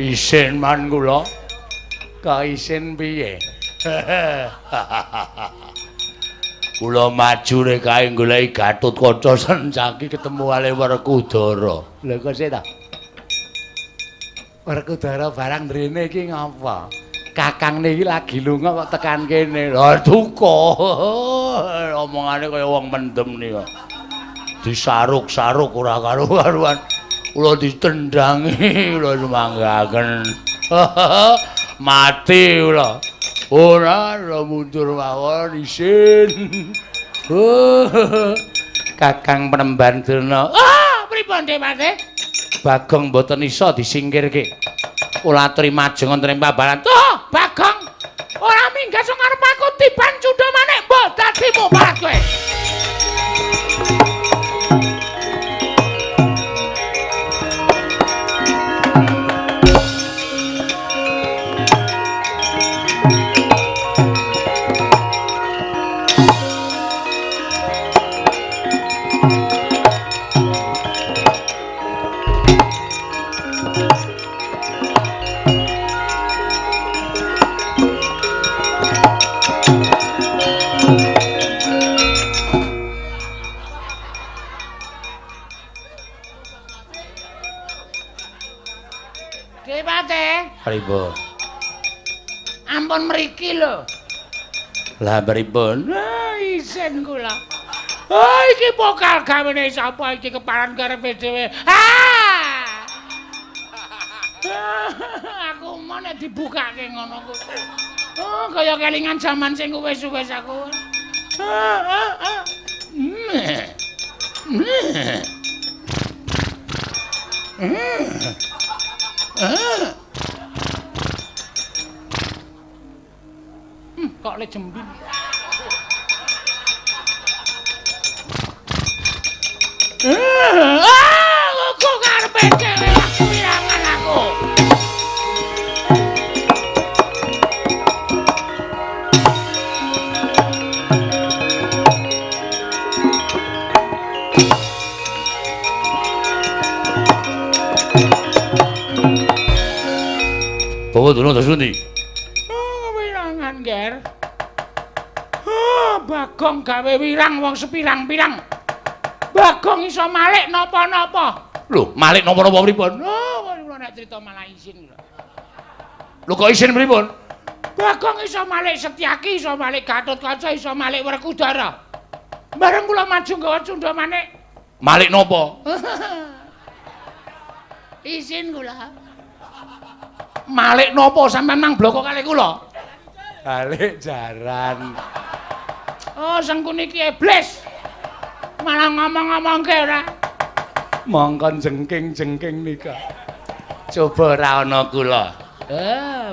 Isin man kula. Kok isin piye? Kula maju rek kae goleki Gatotkaca Sencaki ketemu kali Werkudara. Lho kok sik ta? Werkudara barang mrene iki ngapa? Kakang niki lagi lunga kok tekan kene. Lah duka. Omongane kaya wong mendem nika. Disaruk-saruk ora karu-karuan. Kula ditendangi, kula sumanggaken. Mati kula. Ora, ora mundur mawon isin. Kakang Penemban Durna. Ah, pripun Dik Mate? Bagong mboten iso disingkirke. Kula aturi majeng wonten ing pabaran. Tuh, Bagong. Ora minggat sing ngarep aku tiban cundha manik mbok dadimu parat kowe. Pripun? Ampun mriki lho. Lah pripun? Ah, isin kula. Oh, iki pokal gawene sapa iki keparan karepe dhewe. Ah! Aku mau nek dibukake ngono ku. Oh, kaya kelingan jaman sing wis-wis aku. Kok le jembin. Ah, kok karepe dhewe aku wirangan aku. Bawa dulu terus ndi? Oh, wirangan, Ger. Oh, Bagong gawe wirang wong sepirang-pirang. Bagong iso malik napa-napa. Lho, malik napa-napa pripun? Oh, kula nek crita malah isin kula. Lho kok isin pripun? Bagong iso malik Setyaki, iso malik Gatotkaca, iso malik Werkudara. Bareng kula maju nggawa cundha manik. Malik napa? Isin kula. Malik napa sampean mang bloko kalih kula? Balik jaran. Oh, Sengkuni iki iblis. Malah ngomong-ngomongke ora. Mongkon jengking-jengking nika. Coba ora ana kula.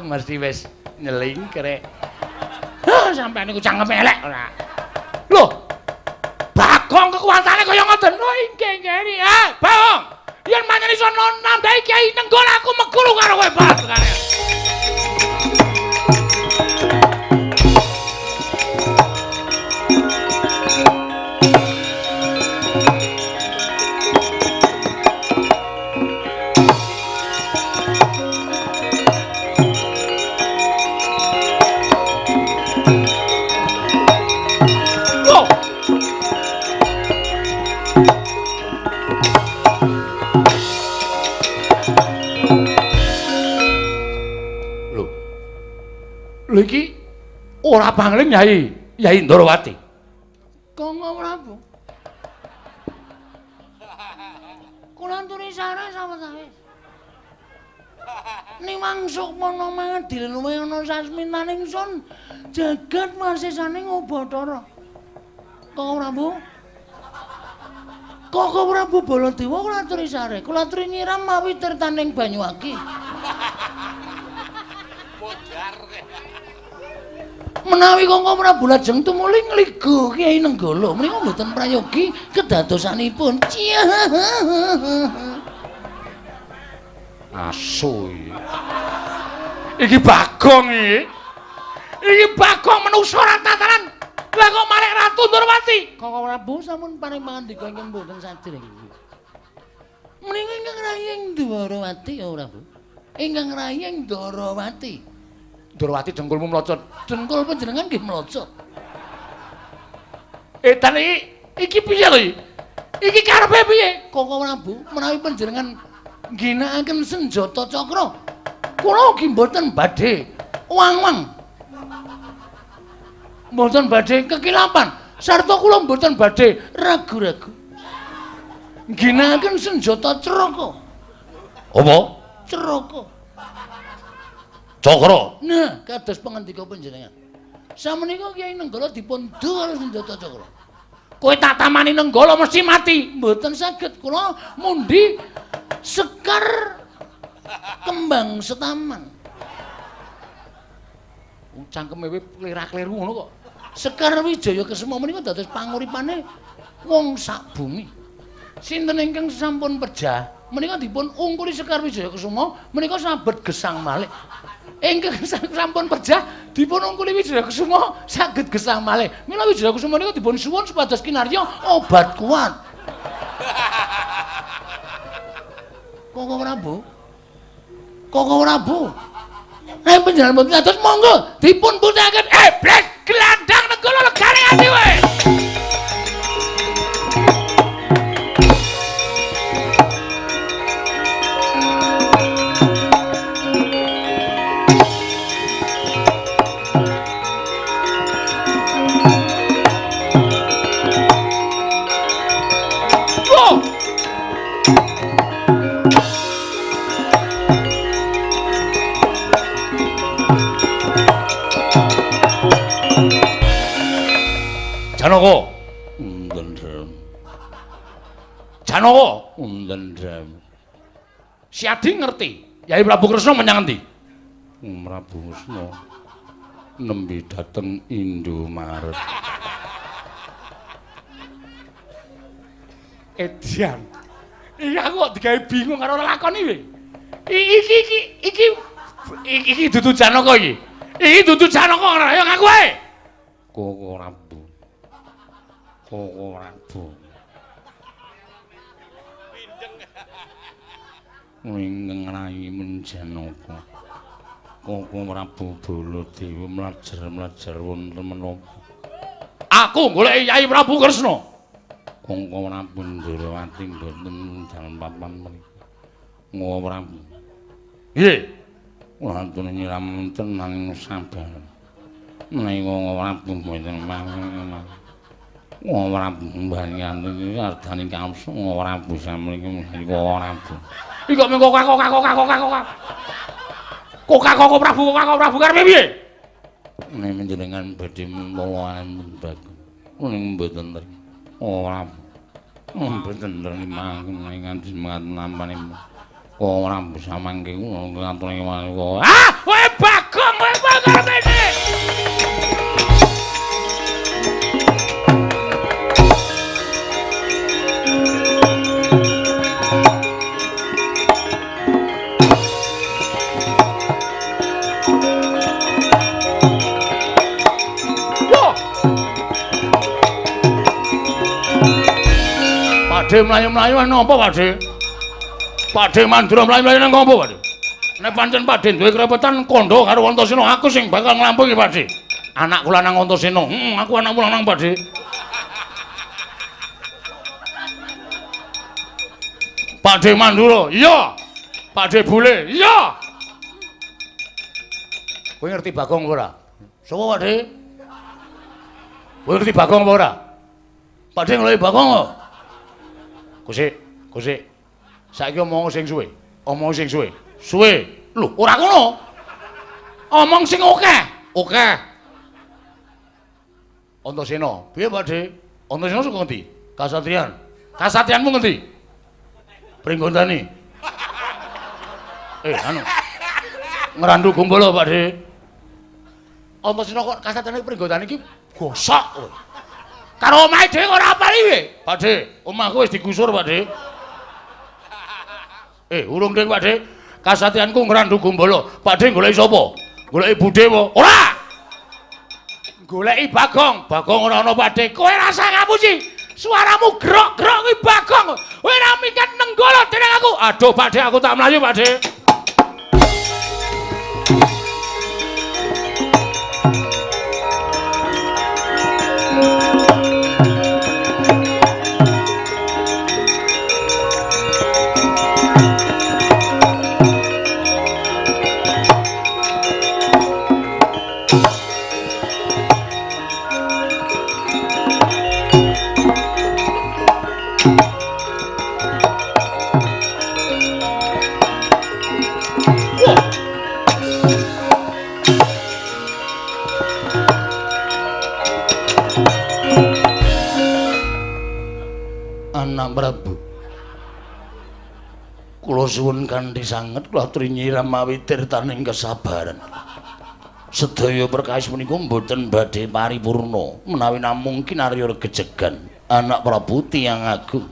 Mesti wis nyelingkrek. Heh, sampean niku cangkeme elek ora. Lho. Bagong kekuatane kaya ngoten. Oh, inggih nggih. Ah, Bagong. Yen pancen iso nambahi Kyai Nenggala aku meguru karo kowe bareng. Lho iki ora pangling Yai, Yai Ndorowati. Kanggo Prabu. Kula anturi sare sawetawis. Niwang sukmana mangadil luwih ana sasmitaning sun jagat wasisaning Ubathara. Kanggo Prabu. Kanggo Prabu Baladewa kula aturi sare, kula aturi nyiram mawi tirtaning banyu aki. Menawi Kangko Prabu lajeng tumuli ngligu Kyai Nenggala menika mboten prayogi kedadosanipun. Asu iki. Iki Bagong iki. Iki Bagong menungsa ora tataran. Lah kok malek Ratu Ndorowati? Kangko Prabu sampun paring pangandika ingkang mboten sajring. Menika ingkang raying Ndorowati ya Prabu. Ingkang raying Ndorowati. Ndorowati dengkulmu mlocot. Dengkul panjenengan nggih mlocot. Edan iki iki piye lho iki? Iki karepe piye? Kangko Prabu, menawi panjenengan ngginakaken senjata cakra, kula ugi mboten badhe wang-wang. Mboten badhe kekilapan, sarta kula mboten badhe ragu-ragu. Ngginakaken senjata craka. Apa? Craka. Cakra. Nah, kados pangandika panjenengan. Samenika Kyai Nenggala dipun du karo senjata cakra. Kowe tak tamani Nenggala mesti mati. Mboten saged kula mundi Sekar kembang setaman. Cangkeme kowe klera-kleru ngono kok. Sekar Wijaya Kesuma menika dados panguripane wong sak bumi. Sinten ingkang sampun pejah menika dipun ungkuli Sekar Wijaya Kesuma menika sabet gesang malih. Ingkang sampun pejah dipun ungkuli Wijaya Kesuma saged gesang malih. Mila Wijaya Kesuma menika dipun suwun supados kinarya obat kuat. Koko Prabu. Koko Prabu. Panjenengan mboten dados monggo dipun putihake. Blek gelandang negara legane ati kowe. Janaka. Ndendhem. Janaka. Ndendhem. Si Adi ngerti. Yai Prabu Kresna menyang endi? Prabu Kresna nembe dateng Indomaret. Edian. Iki aku kok digawe bingung karo lakon iki. Iki dudu Janaka iki. Iki dudu Janaka ora ayo ngaku ae. Koko Prabu. Koko Prabu. Ingkang rai menjanaka. Koko Prabu Baladewa mlajar-mlajar wonten menapa? Aku goleki Yai Prabu Kresna. Koko Prabu Ndrawati mboten dalem papan mriku. Koko Prabu. Nggih. Kula aturi nyiram wonten nanging sabar. Menawi Koko Prabu mboten mangke. Koko Prabu mbanyan iki ardane kamsa Koko Prabu samriki mesti Koko Prabu. Iki kok mung kok kok kok kok kok. Kok kok Prabu kok Prabu karepe piye? Nek panjenengan badhe mulawan bagus. Ning mboten mriki. Koko Prabu. Mboten mriki nganti semangat nampane. Koko Prabu samangke kula ngaturi kok. Ah, kowe Bagong, kowe karepe piye? Pakde mlayu-mlayu nang apa, Pakde? Pakde Mandura mlayu-mlayu nang apa, Pakde? Nek pancen Pakde duwe krepetan kandha karo Antasena, aku sing bakal nglampungi, Pakde. Anakku lanang Antasena. Heeh, aku anakmu lanang, Pakde. Pakde Mandura, iya. Pakde Bule, iya. Kowe ngerti Bagong apa ora? Sopo, Pakde? Kowe ngerti Bagong apa ora? Pakde ngeloki Bagong kok. Kusik, kusik. Saiki omong sing suwe. Omong sing suwe. Suwe. Lho, ora ngono. Omong sing akeh. Akeh. Antasena. Piye, Pakde? Antasena saka ngendi? Kasatriyan. Kasatriyanmu ngendi? Pringgondani. Anu. Ngrandu Gumbala, Pakde. Antasena kok kasatriyane Pringgondani iki gosok kowe. Karo omahe dhewe ora apal iki, Pakde. Omahku wis digusur, Pakde. Urung ding, Pakde. Kasatriyanku Ngrandu Gumbala. Pakde goleki sapa? Goleki budhe apa? Ora. Goleki Bagong. Bagong ora ana, Pakde. Kowe rasa ngapusi. Suaramu grok-grok kuwi Bagong. Kowe ora minggat nenggala dening aku. Aduh, Pakde, aku tak mlayu, Pakde. Anak Prabu, Kula suwun kanthi sanget kula aturi nyiram mawi tirtaning kesabaran. Sedaya perkawis menika mboten badhe paripurna menawi namung kinarya regejegan anak Prabu tiyang agung.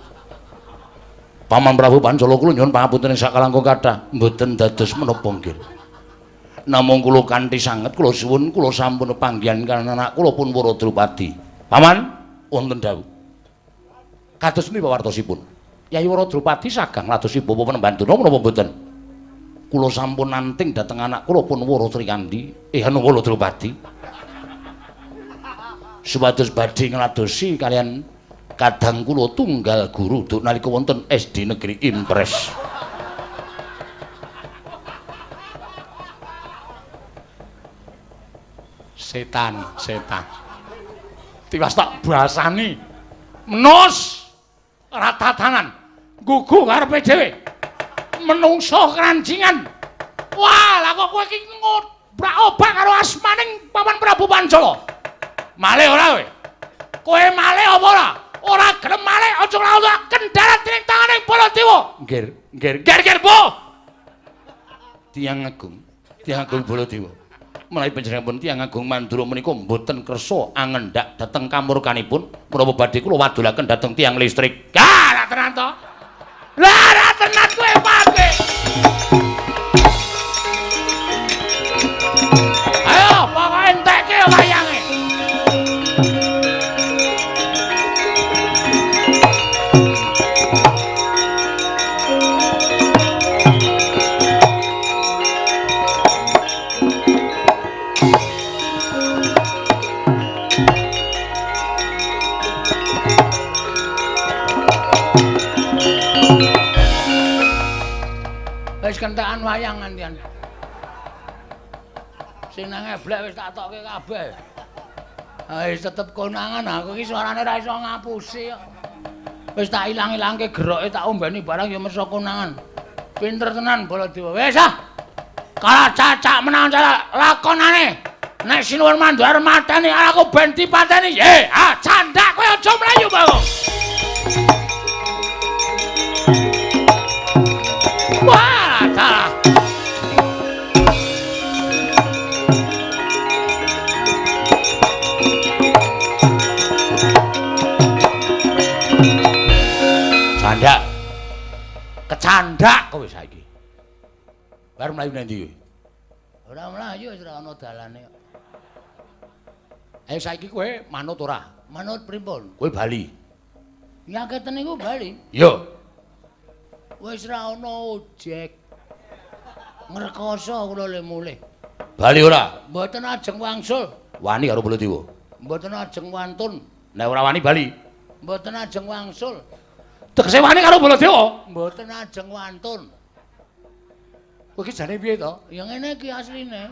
Paman Prabu Pancala kula nyuwun pangapunten ing sakalangkung kathah mboten dados menapa nggih. Namung kula kanthi sanget kula suwun kula sampun panggihan kaliyan anak kula pun Wara Drupadi. Paman wonten dawuh. Kados pundi pawartosipun? Yayi Wara Drupadi sagang ladosi Bapak Penemban Durna menapa mboten? Kula sampun nanting dhateng anak kula pun Wara Srikandhi, anu Wara Drupadi. Supados badhe ngladosi kaliyan kadang kula tunggal guru duk nalika wonten SD Negeri Impres. Setan, setan. Tiwas tak basani. Menus ratatanan. Gugu karepe dhewe. Menungso krancingan. Wah, lah kok kowe iki ngobrak-obrak karo asmaning Paman Prabu Pancala. Malih ora kowe? Kowe malih apa ora? Ora gelem malih aja nglawak kendharat ning tangane Baladewa. Nggir, nggir, nggir, nggir, Bu. Tiyang agung, tiyang agung Baladewa. Menawi panjenenganipun tiyang agung Mandura menika mboten kersa angendhak dhateng kamurkanipun, menapa badhe kula wadulaken dhateng tiyang listrik. Lah, ra tenan to? Lah, ra tenan kowe pake. Ayo, pokoke entekke wayange. Wis kentekan wayang ngantian. Sing nang eblek wis tak tokke kabeh. Wis tetep konangan aku iki suarane ora iso ngapusi kok. Wis tak ilang-ilangke geroke tak ombeni barang ya meso konangan. Pinter tenan Baladewa. Wis ah. Kalah cacak menang cacak lakonane. Nek Sinuwun Mandura mateni aku ben dipateni. Ah candak kowe aja mlayu, Bagong. Wah! Candak. Kecandak kowe saiki. Bar mlayu nang ndi kowe? Ora mlayu wis ora ana dalane kok. Ayo saiki kowe manut ora? Manut pripun? Kowe bali. Nyaketen niku bali? Iya. Wis ora ana ojek. Ngrekoso kula le mulih. Bali ora? Mboten ajeng wangsul. Wani karo Baladewa. Mboten ajeng wantun. Nek ora wani bali. Mboten ajeng wangsul. Tegese wani karo Baladewa? Mboten ajeng wantun. Kowe iki jane piye to? Ya ngene iki asline.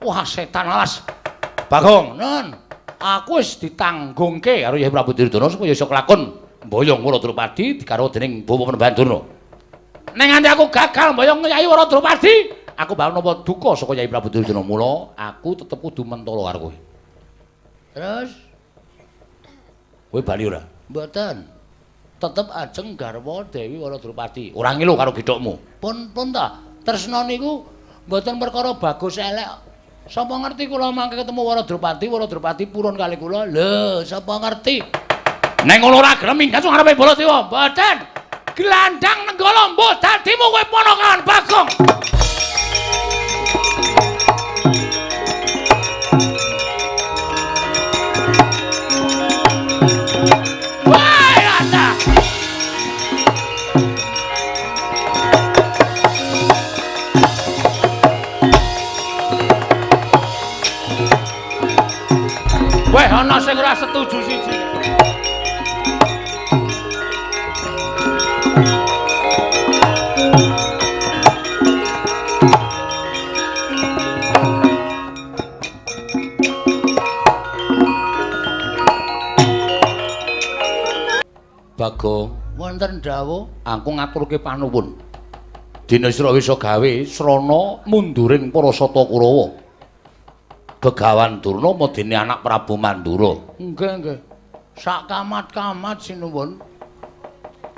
Wah, setan alas. Bagong, non, aku wis ditanggungke karo Yai Prabu Duryudana supaya iso kelakon mboyong Wara Drupadi digarwa dening Bapak Penemban Durna. Nek nganti aku gagal mboyong Yai Wara Drupadi, aku bakal nampa duka saka Yai Prabu Duryudana. Mula aku tetep kudu mentolo karo kowe. Terus kowe bali ora? Mboten. Tetep ajeng garwa Dewi Wara Drupadi. Ora ngilu karo githokmu. Pun pun ta. Tresna niku mboten perkara bagus elek. Sapa ngerti kula mangke ketemu Wara Drupadi, Wara Drupadi purun kali kula. Lho, sapa ngerti? Nek ngono ora gelem minggat ngarepe Baladewa. Mboten. Glandang Nenggala mbuh dadimu kowe ponakan Bagong. Weh, ana sing ora setuju siji. Bagong, wonten dawuh, aku ngaturke panuwun. Dene sira wis gawe srana munduring para Sata Kurawa. Begawan Durna madene anak Prabu Mandura. Nggih, nggih. Sak kamat-kamat sinuwun.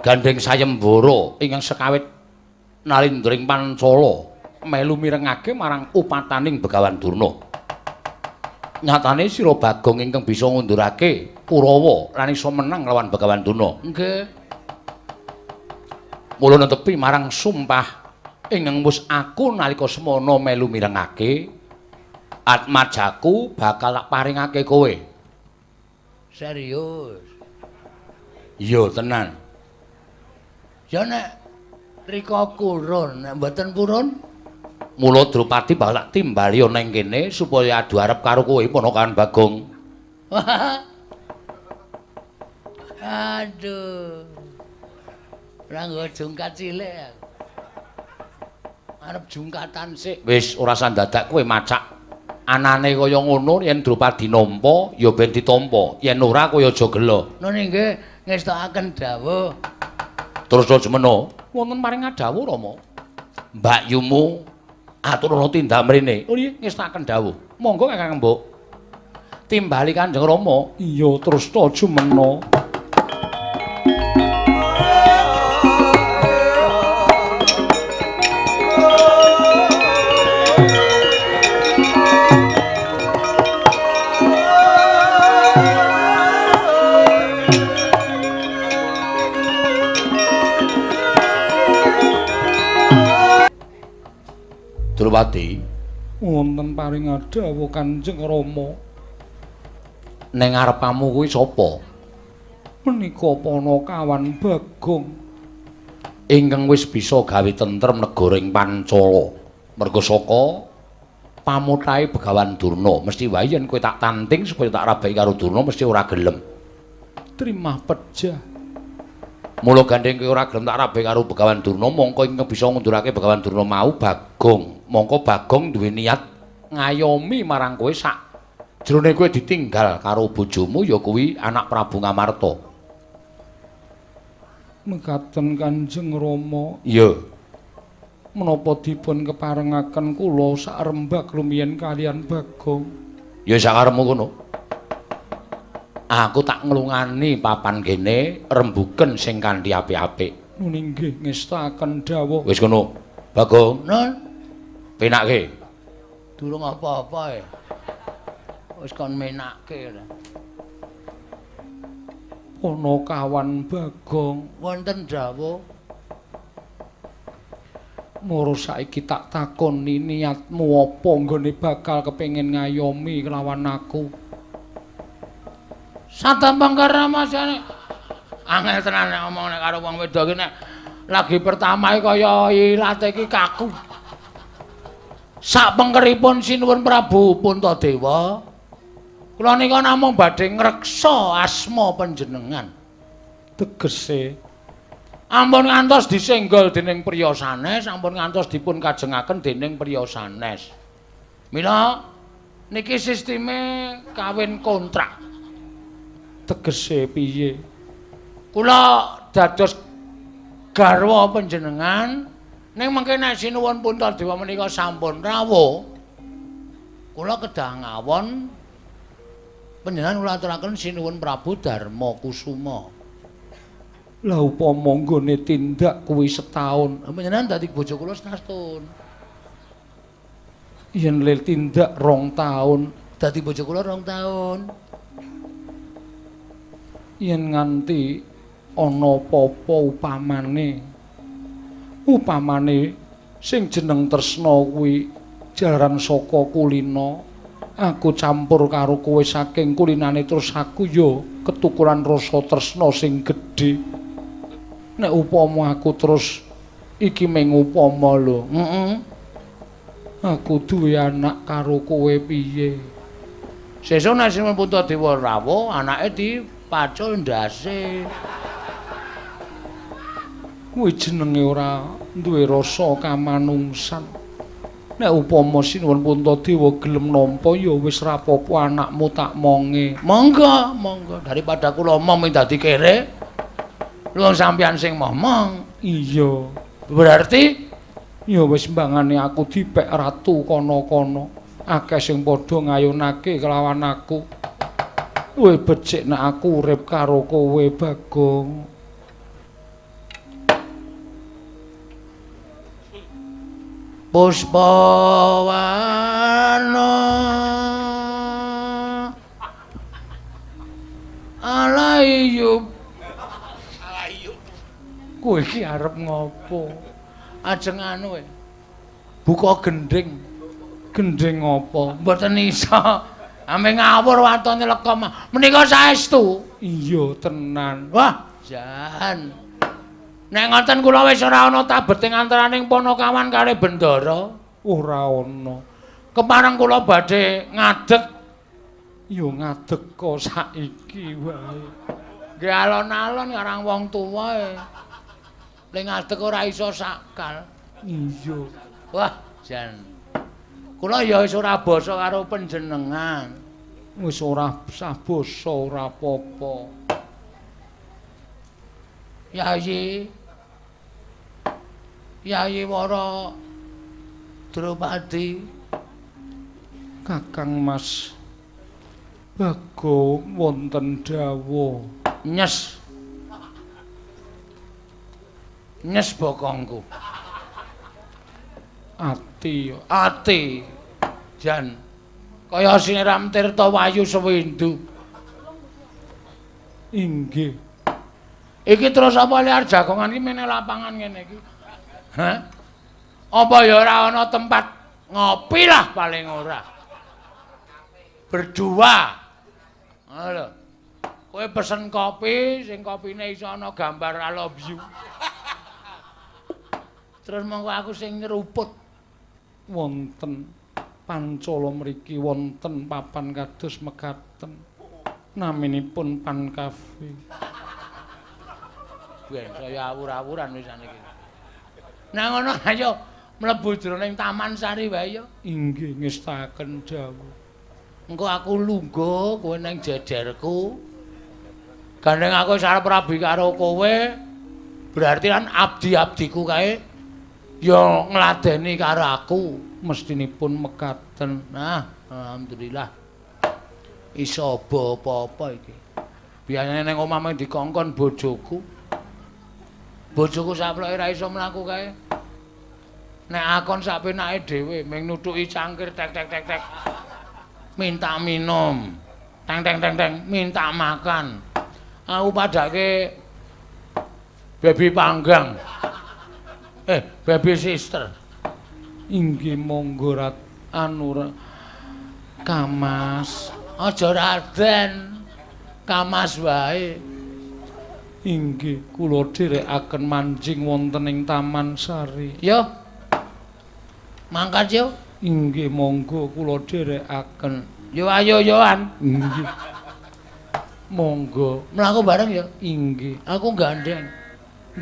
Gandeng sayembara ingkang sekawit Nalindring Pancala melu mirengake marang upataning Begawan Durna. Nyatane sira Bagong ingkang bisa ngundurake Kurawa lan iso menang lawan Begawan Durna. Nggih. Mula netepi marang sumpah ingkang wis aku nalika semana melu mirengake, atmajaku bakal tak paringake kowe. Serius? Iya tenan. Ya nek rika kurun, nek mboten purun, mula Drupadi bakal tak timbali ana ing kene supaya adu arep karo kowe ponakan Bagong. Aduh. Ora nggo jungkat cilik aku. Arep jungkatan sik. Wis ora usah dadak kowe macak. Anane kaya ngono yen Drupadi nampa ya ben ditampa, yen ora kowe aja gela. Nun inggih ngestokaken dawuh. Terus aja meno. Wonten paring dawuh Rama. Mbakyumu aturana tindak mrene. Oh iya ngestokaken dawuh. Monggo Kakang Mbok. Timbali Kanjeng Rama. Iya terus aja meno. Drupadi, wonten paring dawuh Kanjeng Rama. Ning ngarepamu kuwi sapa? Menika panakawan Bagong ingkang wis bisa gawe tentrem negara ing Pancala. Merga saka pamutahe Begawan Durna, mesti wae yen kowe tak tanting supaya tak rabeki karo Durna mesti ora gelem. Trimah pejah. Mula gandheng kowe ora gelem tak rabeki karo Begawan Durna, mongko ingkang bisa ngundurake Begawan Durna mau Bagong. Mongko Bagong duwe niat ngayomi marang kowe sak jrone kowe ditinggal karo bojomu ya kuwi anak Prabu Ngamarta. Mekaten Kanjeng Rama. Iya. Menapa dipun keparengaken kula sak rembag rumiyin kalian Bagong? Ya sakarepmu kono. Aku tak nglungani papan kene rembuken sing kanthi apik-apik. Nun inggih ngestakaken dawuh. Wis kono. Bagong. Nun. Penakke. Durung apa-apa e. Wis kon menakke. Panakawan Bagong, wonten dawuh. Moro saiki tak takoni niatmu apa nggone bakal kepengin ngayomi kelawan aku? Satampang karamasane. Angel tenan nek omong nek karo wong wedok iki nek lagi pertama iki kaya ilate iki kaku. Sak pengkeripun Sinuwun Prabu Puntadewa, kula nika namung badhe ngreksa asma panjenengan. Tegese ampun ngantos disenggol dening priya sanes, ampun ngantos dipun kajengaken dening priya sanes. Mila niki sisteme kawin kontrak. Tegese piye? Kula dados garwa panjenengan, ning mengke nek Sinuwun Puntadewa menika sampun rawuh, kula kedah ngawon panjenengan kula aturaken Sinuwun Prabu Darma Kusuma. Lah upama nggone tindak kuwi setahun, panjenengan dadi bojo kula setahun. Yen le tindak 2 taun, dadi bojo kula 2 taun. Yen nganti ana apa-apa upamane, upamane sing jeneng tresna kuwi jalaran saka kulina, aku campur karo kowe saking kulinane terus aku ya ketukuran rasa tresna sing gedhe. Nek upama aku terus iki mung upama lho, aku duwe anak karo kowe piye? Sesuk nek Sinuwun Puntadewa rawuh, anake dipacul ndase. Kuwi jenenge ora duwe rasa kamanungsan. Nek upama Sinuwun Puntadewa gelem nampa ya wis ra apa-apa anakmu tak monge. Monggo, monggo, daripada kula omong dadi kere. Lho sampeyan sing momong. Iya. Berarti ya wis mbangane aku dipek ratu kono-kono. Akeh sing padha ngayunake kelawan aku. Luwih becik nek aku urip karo kowe, Bagong. Puspawana Alayub. Alayub. Kowe iki arep ngopo? Ajeng anu e. Buka gendhing. Gendhing apa? Mboten iso. Ame ngawur watone lekom. Menika saestu. Iya tenan. Wah, jan. Nek ngoten kula wis ora ana tabeting antaraning Panakawan kalih Bendara. Ora ana. Kepareng kula badhe ngadeg. Ya ngadeg kok saiki wae. Nggih alon-alon karang wong tuwa e. Ning ngadeg ora iso sakal. Iya. Wah, jan. Kula ya wis ora basa karo panjenengan. Wis ora sah basa ora apa-apa. Yayi. Yayi Wara Drupadi. Kakang Mas Bagong wonten dawuh. Nyes. Nyes bokongku. Ati, ati. Jan. Kaya siram tirta wayu sewindu. Inggih. Iki terus apa liar jagongan iki mene lapangan ngene iki. Hah? Apa ya ora ana tempat ngopi lah paling ora. Berdua. Lho. Kowe pesen kopi sing kopine iso ana gambar I love you. Terus monggo aku sing nyeruput. Wonten pancala mriki wonten papan kados mekaten. Naminipun Pan Cafe. Ben saya awur-awuran wis saniki. Nah ngono ayo mlebu jroning Taman Sari wae ya. Inggih ngestaken dawuh. Engko aku lungguh kowe nang jejerku. Gandeng aku wis arep rabi karo kowe, berarti kan abdi-abdiku kae ya ngladeni karo aku. Mestinipun mekaten. Nah, alhamdulillah. Iso apa-apa iki. Biasane nang omah mung dikongkon bojoku. Bojoku saploke ra iso mlaku kae. Nek akon sak penake dhewe mung nutuki cangkir tek tek tek tek. Minta minum. Teng teng teng teng, minta makan. Aku padake baby panggang. Baby sister. Inggih monggo rat anu Kamas. Aja Raden. Kamas wae. Inggih kula dherekaken manjing wonten ing Taman Sari. Yo. Mangkat yo. Inggih monggo kula dherekaken. Yo ayo yoan. Inggih. Monggo mlaku bareng ya. Inggih. Aku gandeng.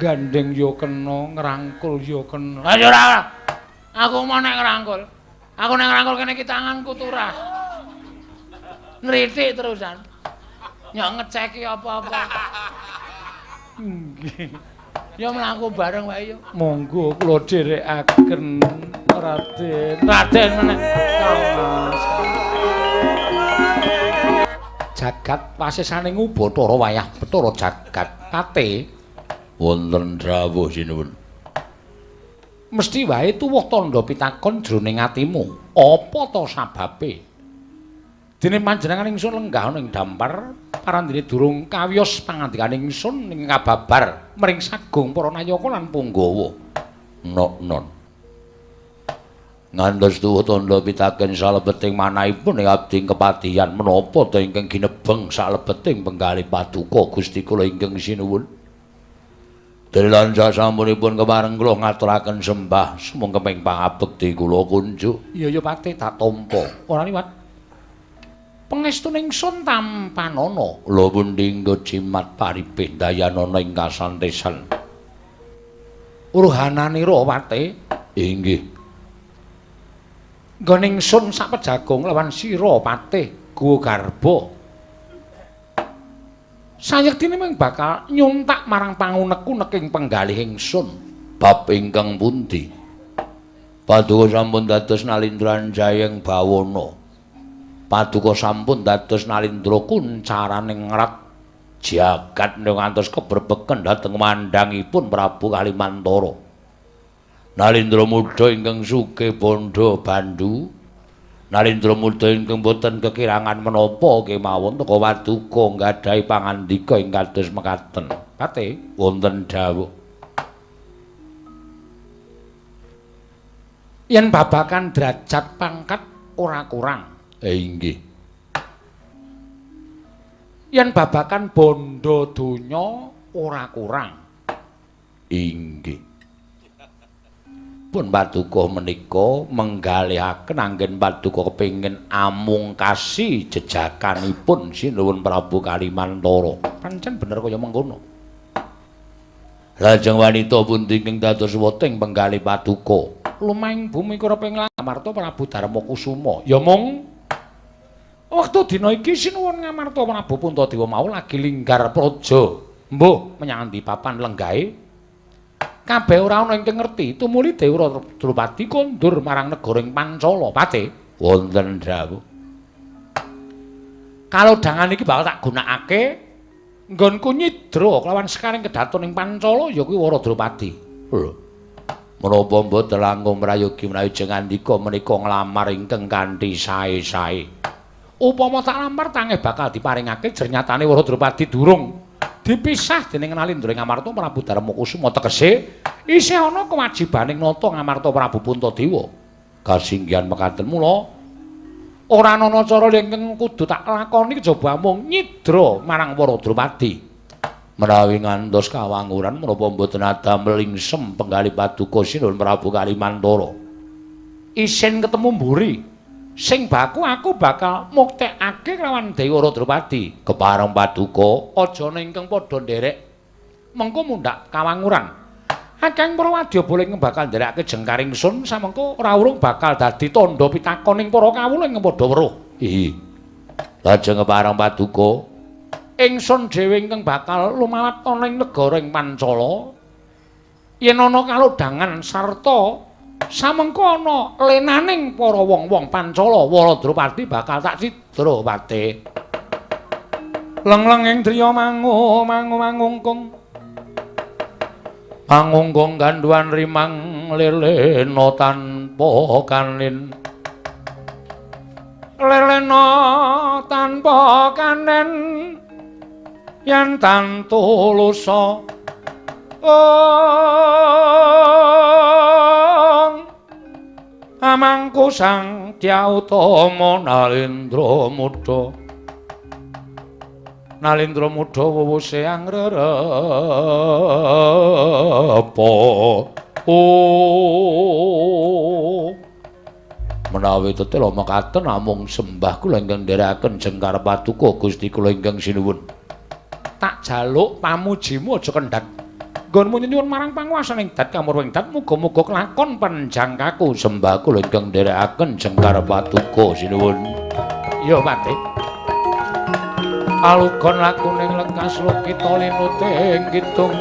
Gandeng yo kena, ngrangkul yo kena. Ayo ora. Aku mau nek ngrangkul. Aku nek ngrangkul kene iki tanganku turah. Nritik terusan. Nyok ngeceki apa-apa. Nggih. Ya mlaku bareng wae yo. Monggo kula dherekaken Raden. Raden meneh. Kamas. Jagat wasesaning Ubathara wayah Bathara jagat pate wonten dawuh sinuwun. Mesti wae tuwuh tandha pitakon jroning atimu. Apa to sababe? Dene panjenengan ingsun lenggah ana ing dampar parandene durung kawiyos pangandikane ingsun ing kababar mring sagung para nayaka lan punggawa. Nok-non. Ngantos tuwuh tandha pitaken salebeting manahipun ing abdi kepatihan menapa ta ingkang ginebeng salebeting penggalih paduka Gusti kula ingkang sinuwun. Dene lan sasampunipun kepareng kula ngaturaken sembah sumengkeming pangabekti kula kunjuk. Iya ya pate tak tampa. Ora liwat. Pangestune ingsun tampanana. Lha pundi nggo jimat paripih dayanana ing kasantesan. Uruhananira pate. Inggih. Nggone ingsun sak pejagung lawan sira patih Guwa Garba. Sayektine mung bakal nyuntak marang pangunek-uneking penggalih ingsun. Bab ingkang pundi? Paduka sampun dados nalindran jayeng bawana. Paduka sampun dados nalindra kuncaraning ngrat jagat ngantos kebrebeken dhateng mandhangipun Prabu Kalimantara. Nalindra muda ingkang sugih bandha bandhu. Nalindra muda ingkang boten kekirangan menapa kemawon teka paduka nggadahi pangandika ing kados mekaten. Pate wonten dawuh. Yen babakan derajat pangkat ora kurang. Inggih. Yen babakan bondo donya ora kurang. Inggih. Pun paduka menika menggalihaken anggen paduka kepengin amungkasi jejakanipun Sinuwun Prabu Kalimantara. Pancen bener kaya mengkono. Lajeng wanita pundi ingkang dados weting penggalih paduka? Lumahing bumi kureping Ngamarta Prabu Darma Kusuma. Ya mung wektu dina iki Sinuwun Ngamarta Prabu Puntadewa mau lagi linggar praja. Mbuh menyang endi papan lenggahe? Kabeh ora ana ingkang ngerti, tumuli Dewi Drupadi kondur marang negara ing Pancala. Pate wonten dawuh. Kalodhangan iki bakal tak gunakake nggonku nyidra kelawan sekaring kedaton ing Pancala ya kuwi Wara Drupadi. Lho. Menapa mboten langkung prayogi menawi jeng andika menika nglamar ingkang kanthi sae-sae. Upama tak lamar tangeh bakal diparingake jernyatane Wara Drupadi durung dipisah dening Nalindra Ngamarta Prabu Darma Kusuma, tegese isih ana kewajibaning nata Ngamarta Prabu Puntadewa. Kasinggihan mekaten mula ora ana cara ingkang kudu tak lakoni kejaba mung nyidra marang Wara Drupadi. Menawi ngantos kawanguran menapa mboten adamel lingsem penggalih paduka Sinuwun Prabu Kalimantara. Isin ketemu mburi sing baku aku bakal muktekake kelawan Dewi Drupadi. Kepareng paduka aja ingkang padha nderek mengko mundhak kawanguran. Akeh para wadyabala ingkang bakal nderekake jengkaring sun samengko ora urung bakal dadi tandha pitakoning para kawula ingkang padha weruh. Ihi. Lajeng kepareng paduka ingsun dhewe ingkang bakal lumawat ana ing negara ing Pancala. Yen ana kalodhangan sarta samengko ana lenaning para wong-wong Pancala, Wara Drupadi bakal tak cidra pate. Lengleng ing driya mangu mangu mangungkung mangungkung gandhuan rimang lelena tanpa kanin. Lelena tanpa kanen yen tantu lusa amangku sang Dyah Utama Nalindra muda. Nalindra muda wuwuse angrerepa. Oh. Menawi tetela mekaten namung sembah kula ingkang nderekaken jengkar paduka Gusti kula ingkang sinuwun. Tak jaluk pamujimu aja kendhat. Nggonmu nyuwun marang panguwasaning dat kamurwing dat muga-muga kelakon penjangkaku. Sembah kula ingkang nderekaken jengkar paduka sinuwun. Ya Pate. Alugon lakuning lekas lukita linuting kidung.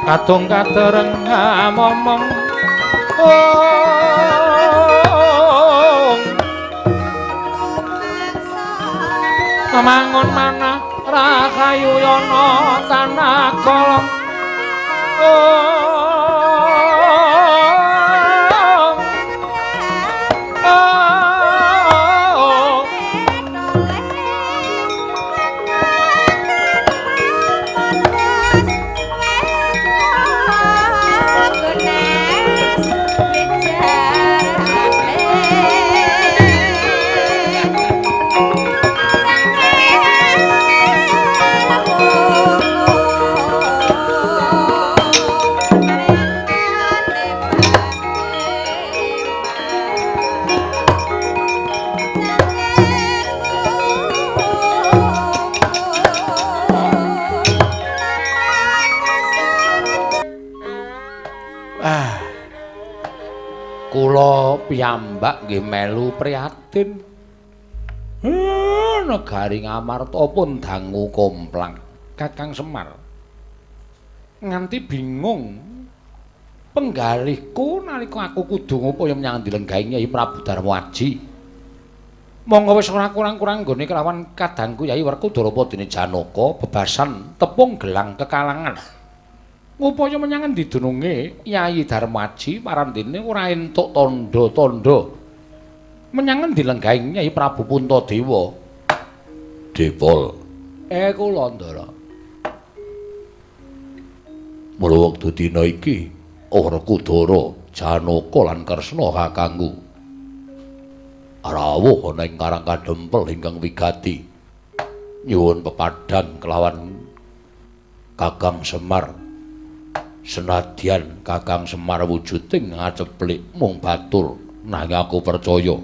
Kadung katereng momong. Mangun manah rahayu yana tanah kolong. Kula piyambak nggih melu prihatin. Negari Ngamarta pun dangu komplang. Kakang Semar nganti bingung penggalihku nalika aku kudu ngupaya menyang dilenggahi Nyai Prabu Darmaji. Monggo wis ora kurang-kurang nggone kelawan kadangku Yai Werkudara dene Janaka bebasan tepung gelang kekalangan. Ngupaya menyang endi dununge Yayi Darmaji parandene ora entuk tandha-tandha. Menyang endi lenggahing Nyai Prabu Puntadewa? Depol. Kula Ndara. Mula wektu dina iki Werkudara, Janaka lan Kresna kakangku rawuh ana ing Karang Kadempel ingkang wigati. Nyuwun pepadhan kelawan Kakang Semar. Senadyan Kakang Semar wujuding ngaceplik mung batur, nanging aku percaya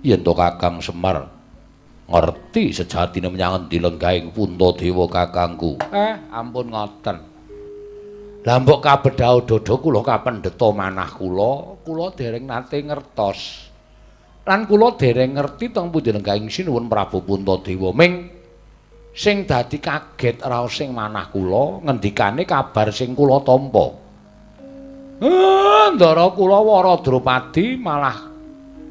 yen to Kakang Semar ngerti sejatine menyang endi lenggahing Puntadewa kakangku. Ampun ngoten. Lah mbok kabedhao dada kula kapendheta manah kula, kula dereng nate ngertos. Lan kula dereng ngerti teng pundi lenggahing Sinuwun Prabu Puntadewa. Ming sing dadi kaget raos sing manah kula ngendikane kabar sing kula tampa. Ndara kula Wara Drupadi malah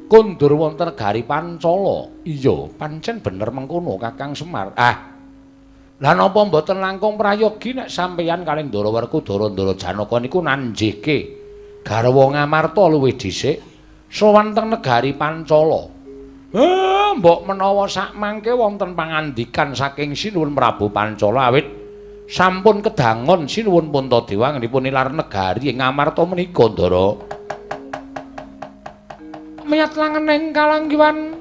kondur wonten negari Pancala. Iya, pancen bener mengkono Kakang Semar. Ah. Lah napa mboten langkung prayogi nek sampeyan kalih Ndara Werkudara Ndara Janaka niku nanjihke garwa Ngamarta luwih dhisik sowan teng negari Pancala. Mbok menawa sakmangke wonten pangandikan saking Sinuwun Prabu Pancala awit sampun kedangon Sinuwun Puntadewa anggenipun nilar negari ing Ngamarta menika Ndara. Miyat langening kalanggiwan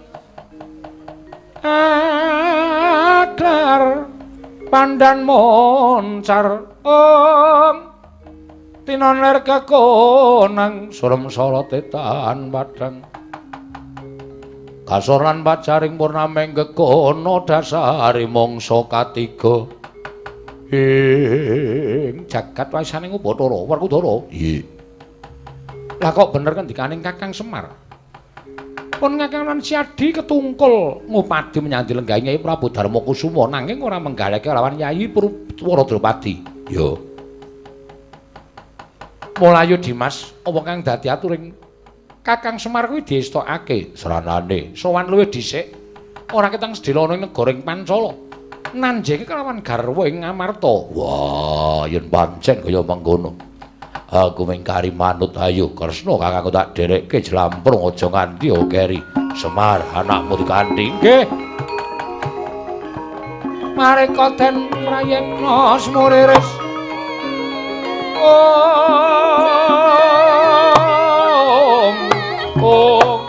aglar pandan moncar om tinon ler kekonang surem sorote tan padang kasor lan pacaring purnameng gekono dasare mangsa katiga ing jagat wasaning Upacara Werkudara. Iya. Lah kok bener ngendikaning Kakang Semar? Pun Kakang lan Siadi ketungkul ngupadi menyang dilenggahi Nyai Prabu Darmakusuma nanging ora menggaleke lawan Yayi Purwa Drupadi. Ya. Mulayu Dimas, apa kang dadi aturing Kakang Semar kuwi diestokake sranane sowan luwih dhisik ora ketang sedhela ana ing negara ing Pancala. Nanjeke kelawan garwa ing Ngamarta. Wah, yen pancen kaya mengkono. Aku mung kari manut ayo Kresna kakangku tak dherekke jlamprung aja nganti keri. Semar anakmu dikanthi. Nggih. Mareka den prayekna semuriris. Om. Om.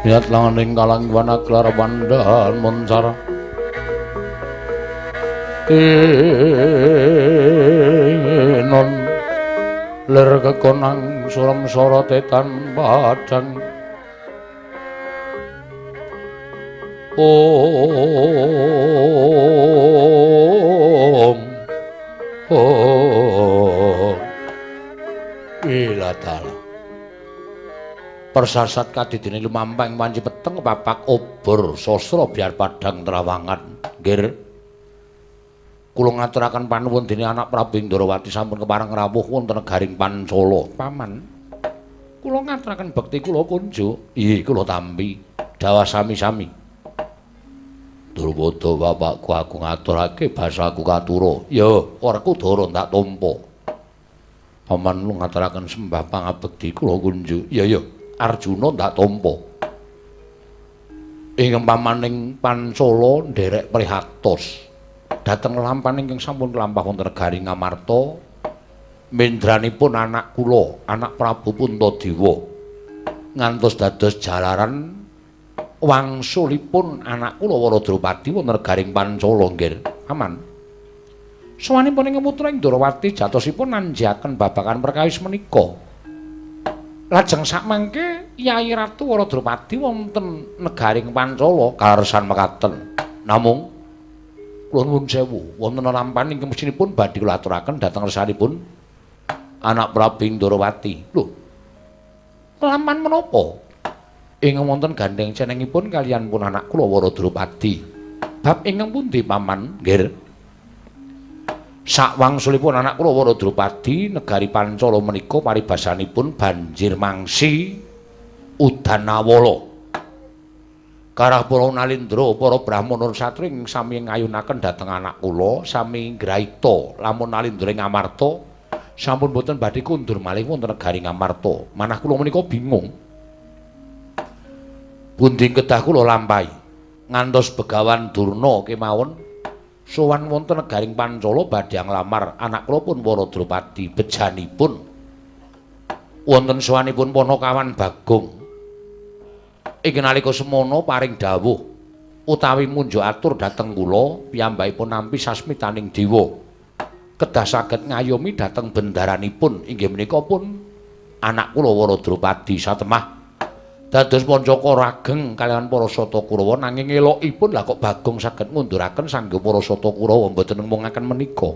Niat langaning kalang wana klar pandahan moncar non ler kekonang suram sorote tan padang om om ilatala persasat kadidene lumampang wanci peteng papak obor sastra biar padang trawangan. Nggih, kula ngaturaken panuwun dene anak Prabu Indrawati sampun kepareng rawuh wonten negaring Pancala. Paman, kula ngaturaken bekti kula kunjuk. Inggih, kula tampi dawah sami-sami. Durwada bapakku aku ngaturake basaku katura. Ya, Werkudara tak tampa. Paman lu ngaturaken sembah pangabekti kula kunjuk. Ya ya, Arjuna ndak tampa. Ingkang pamaning Pancala nderek prihatos dhateng lampahan ingkang sampun kelampah wonten negari Ngamarta, mendranipun anak kula, anak Prabu Puntadewa, ngantos dados jalaran wangsulipun anak kula Waradropati wonten negaring Pancala. Nggih, aman. Sowanipun ing putra Indrawati jatosipun nanjiaken babagan perkawis menika. Lajeng sakmangke Yai Ratu Waradropati wonten negaring Pancala karesan mekaten. Namung kula nuwun sewu, wonten lampahan ingkang mesinipun badhe kula aturaken dhateng resanipun anak Prabu Indrawati. Lho, lampahan menapa? Ingkang wonten gandheng cenengipun kaliyan pun anak kula Waradropati. Bab ingkang pundi paman? Nggih. Sakwangsulipun anak kula Waradropati negari Pancala menika paribasanipun banjir mangsi udan awala. Karah para nalindra, para brahmana satri ing sami ngayunaken dhateng anak kula sami ngraita lamun nalindra ing Amarta sampun boten badhe kundur malih wonten negari Ngamarta. Manah kula menika bingung. Pundi kedah kula lampahi ngantos Begawan Durna kemawon sowan wonten negaring Pancala badhe nglamar anak kula pun Waradropati. Bejanipun wonten sowanipun Panakawan Bagong. Ing nalika semono paring dawuh utawi munjuk atur dhateng kula piyambakipun nampi sasmitaning dewa kedah saged ngayomi dhateng bendaranipun inggih menika pun anak kula Waradropati. Satemah dados Pancaka rageng kaliyan para Sata Kurawa, nanging elokipun lah kok Bagong saged ngunduraken sangga para Sata Kurawa mboten ngomongaken menika.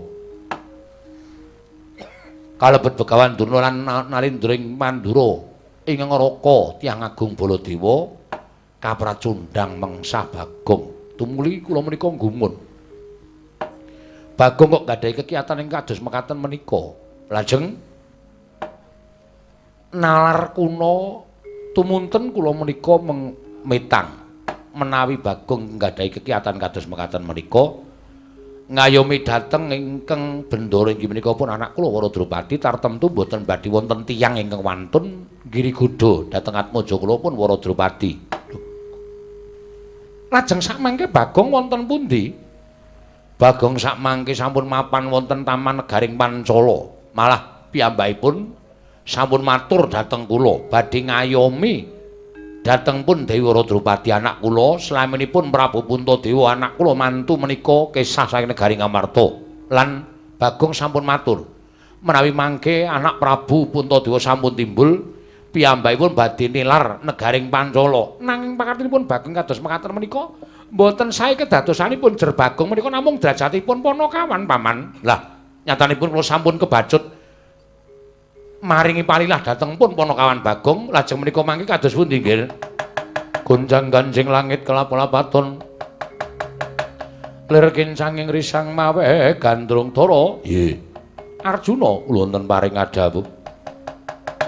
Kalebet Begawan Durna lan Nalindra ing Mandura ing Ngaraka tiyang agung Baladewa kapracundhang mengsah Bagong. Tumuli kula menika gumun. Bagong kok gadhahi kekiyatan ing kados mekaten menika. Lajeng nalar kuna tumunten kula menika metang menawi Bagong nggadahi kekiyatan kados mekaten menika Ngayomi dhateng ingkang bendara inggih menika pun anak kula Wara Drupadi tartemtu mboten badhe wonten tiyang ingkang wantun nggiri gudha dhateng atmaja kula pun Wara Drupadi. Lajeng sakmangke Bagong wonten pundi? Bagong sakmangke sampun mapan wonten Taman Negaring Pancala. Malah piyambakipun sampun matur dhateng kula badhe ngayomi dhateng pun Dewi Wara Drupadi anak kula, slaminipun Prabu Puntadewa anak kula mantu menika kesah saking negari Ngamarta. Lan Bagong sampun matur menawi mangke anak Prabu Puntadewa sampun timbul, piyambakipun badhe nilar negaring Pancala. Nanging pakartinipun Bagong kados mekaten menika mboten sae kedadosanipun jer Bagong menika namung derajatipun panakawan, Paman. Lah, nyatanipun kula sampun kebacut maringi palilah dhateng pun panakawan Bagong. Lajeng menika mangke kados pundi nggih? Gonjang ganjing langit kelap-lapaton lir kincanging risang mawe gandrung dara. Nggih. Arjuna kula wonten paring adhawuh.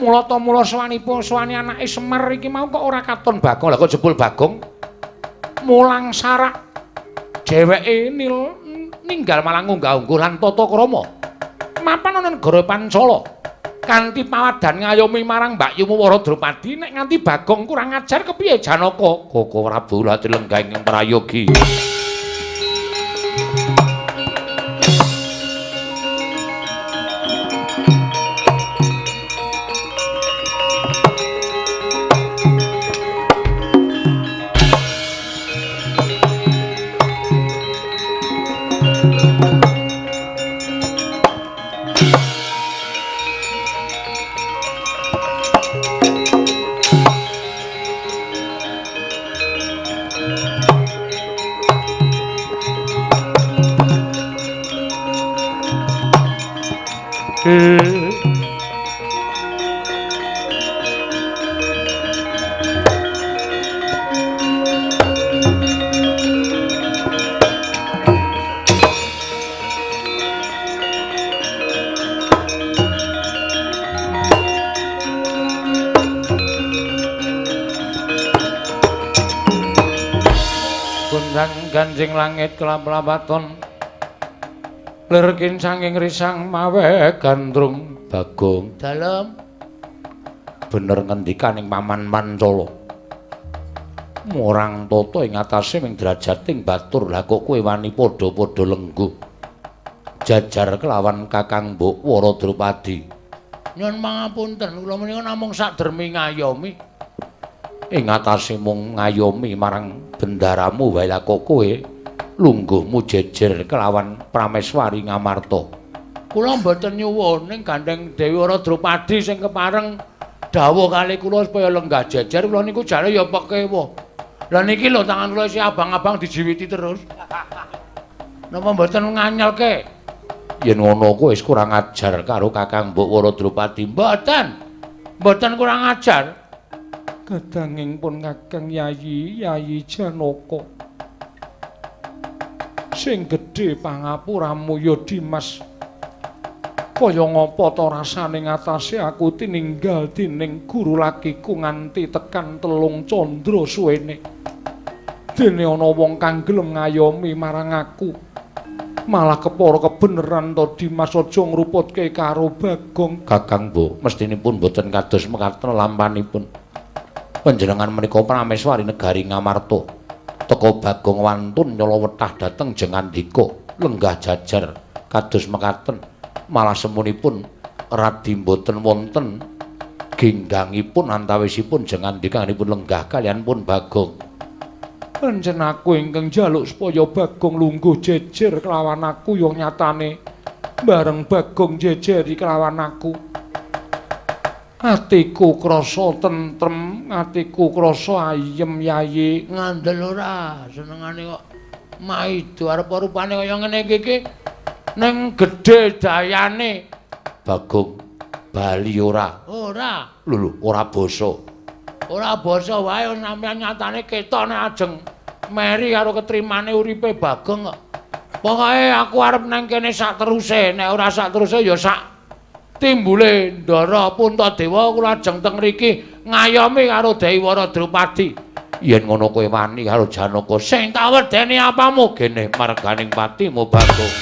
Mulata mula sowanipun sowani anake Semar iki mau kok ora katon Bagong. Lah kok jebul Bagong mulang sarak dheweke ninggal malang unggah-ungguh lan tata krama mapan ana negara Pancala kanthi pawadan ngayomi marang Mbakyumu Wara Drupadi. Nek nganti Bagong kurang ajar kepiye Janaka? Koko Prabu lati lenggah ing prayogi. Ganjing langit kelap-lapaton lir kincanging risang mawe gandrung. Bagong dalem bener ngendikaning Paman Pancala. Murang tata ing atase ming derajating batur. Lah kok kowe wani padha-padha lengguh jajar kelawan Kakang Mbok Wara Drupadi? Nyuwun pangapunten, kula menika namung sakdermi ngayomi. Ing atase mung ngayomi marang bendaramu wae, lah kok kowe lungguhmu jejer kelawan Prameswari Ngamarta? Kula mboten nyuwun ning gandeng Dewi Wara Drupadi sing kepareng dawuh kali kula supaya lenggah jejer. Kula niku jare ya pekewuh. Lah niki lho tangan kula isih abang-abang dijiwiti terus. Napa mboten nganyelke? Yen ngono kowe wis kurang ajar karo Kakang Mbok Wara Drupadi. Mboten. Mboten kurang ajar. Kadanging pun Kakang Yayi, Yayi Janaka. Sing gedhe pangapuramu ya Dimas. Kaya ngapa ta rasane ngatasé aku tininggal dening guru lakiku nganti tekan 3 candra suwene. Dene ana wong kang gelem ngayomi marang aku. Malah kepara kebeneran to Dimas, aja ngruputke karo Bagong. Kakang Mbok, mestinipun boten kados mekaten lampanipun. Panjenengan menika Prameswari negari Ngamarta. Teka Bagong wantun nyala wetah dhateng Jengandika, lenggah jajar kados mekaten. Malah semunipun radi mboten wonten genggangipun antawisipun Jengandika pun lenggah kalian pun Bagong. Pancen aku ingkang njaluk supaya Bagong lungguh jejer kelawan aku, ya nyatane bareng Bagong jejeri kelawan aku. Atiku krasa tentrem, atiku krasa ayem Yayi. Ngandel ora senengane kok maido arep rupane kaya ngene iki iki ning gedhe dayane. Bagong bali ora? Ora. Lho lho, ora basa. Ora basa wae sampeyan nyatane ketok nek ajeng meri karo ketrimane uripe Bagong kok. Pokoke aku arep nang kene sak teruse, nek ora sak teruse ya sak timbule Ndara Puntadewa kula ajeng teng mriki ngayomi karo Dewi Wara Drupadi. Yen ngono kowe wani karo Janaka, sing tak wedeni apamu gene marganing patimu Bagong.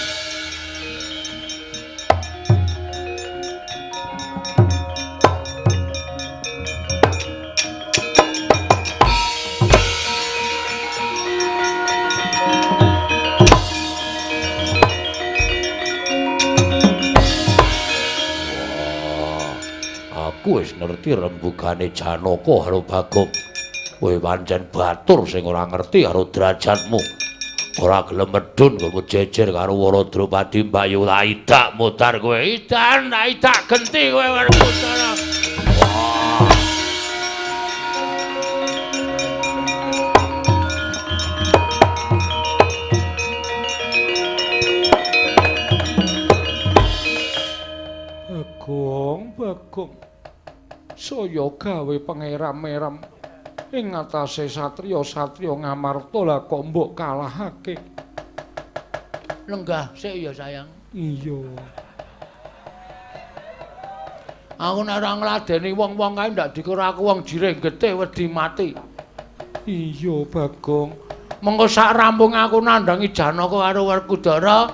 Aku wis ngerti rembugane Janaka karo Bagong. Kowe pancen batur sing ora ngerti karo derajatmu. Ora gelem medhun nggonmu jejer karo Wara Drupadi Mbayu Aidak mudar kowe. Idan Aidak genti kowe Werkudara. Wah. Bagong, Bagong. Saya gawe pangeram-eram ing ngatasé satriya-satriya Ngamarta lah kok mbok kalahake. Lenggah sik ya sayang. Iya. Aku nek ora ngladeni wong-wong kae ndak dikira aku wong jirih getih wedi mati. Iya, Bagong. Mengko sak rampung aku nandhangi Janaka karo Werkudara,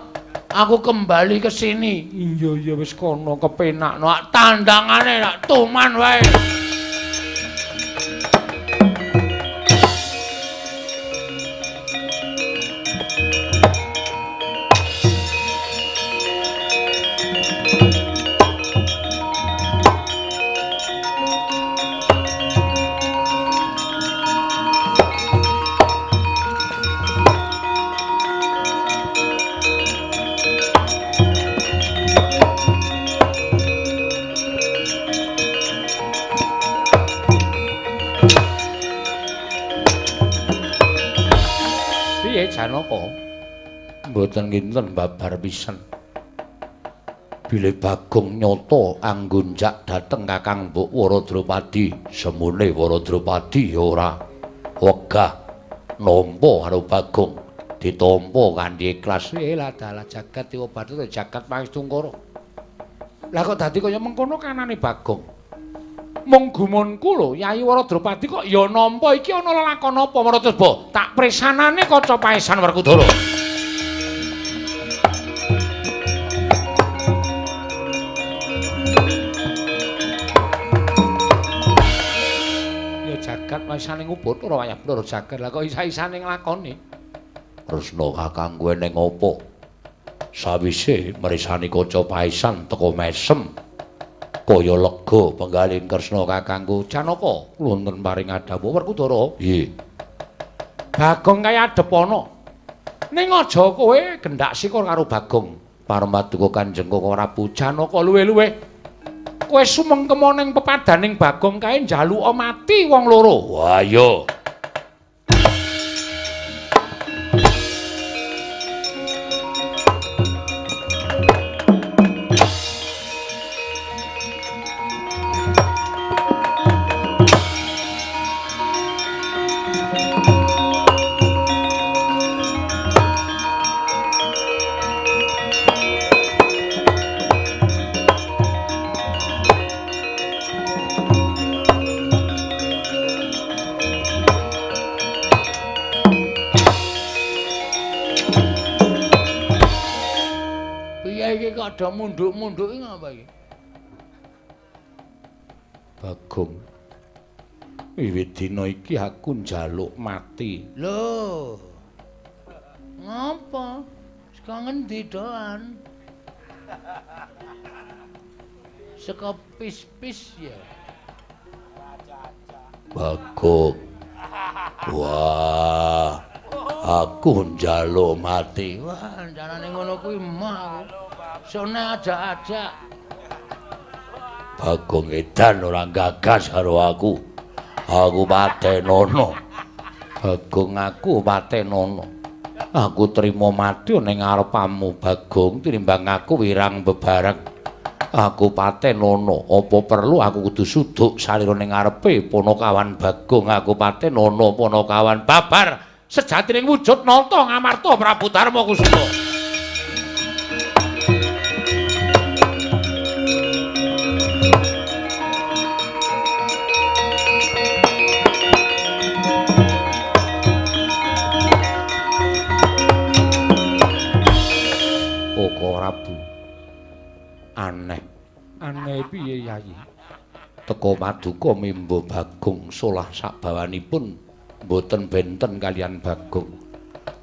aku kembali ke sini. Iya, iya wis kono kepenakno. Tandangane rak tuman wae. Janaka mboten kinten babar pisan. Bilih Bagong nyata anggonjak dhateng Kakang Mbok Wara Drupadi, semune Wara Drupadi ya ora wegah nampa karo Bagong, ditampa kanthi ikhlas. Lah dalah jagat dewa Bathara jagat Pangestungkara. Lah kok dadi kaya mengkono kanane Bagong? Mung gumunku lho, Yayi Wara Drupadi kok ya nampa iki ana lelakon apa Waratusba? Tak presanane kaca paesan Werkudara. Ya jagat paesane ngubut ora wayah Bathara jagat. Lah kok isa-isane nglakoni? Kresna kakang kowe ning apa? Sawise mresani kaca paesan teka mesem. Kaya lega penggalin Kresna kakangku Janaka wonten paring adhawuh Werkudara. Nggih. Bagong kaya adepana. Ning aja kowe gendak sikur karo Bagong. Paramaduka Kanjeng Koko Prabu Janaka luwe-luwe. Kowe sumengkema ning pepadaning Bagong kae njaluka mati wong loro. Wah iya. Ada munduk-munduk iki ngapa iki? Bagong. Wiwit dina iki aku njaluk mati. Lho. Ngapa? Saka ngendi doan? Saka pis-pis ya. Bagong. Wah. Aku njaluk mati. Wah, carane ngono kuwi mah aku. Sone ajak-ajak. Bagong edan ora gagas karo aku. Aku patenono. Bagong aku patenono. Aku trimo mati ning ngarepamu Bagong tinimbang aku wirang bebareng. Aku patenono. Apa perlu aku kudu suduk salira ning ngarepe Panakawan Bagong. Aku patenono Panakawan babar sejatining wujud nata Ngamarta Prabu Darma Kusuma. Aneh. Aneh piye Yayi? Teka paduka mimba Bagong solah sabawanipun mboten benten kaliyan Bagong.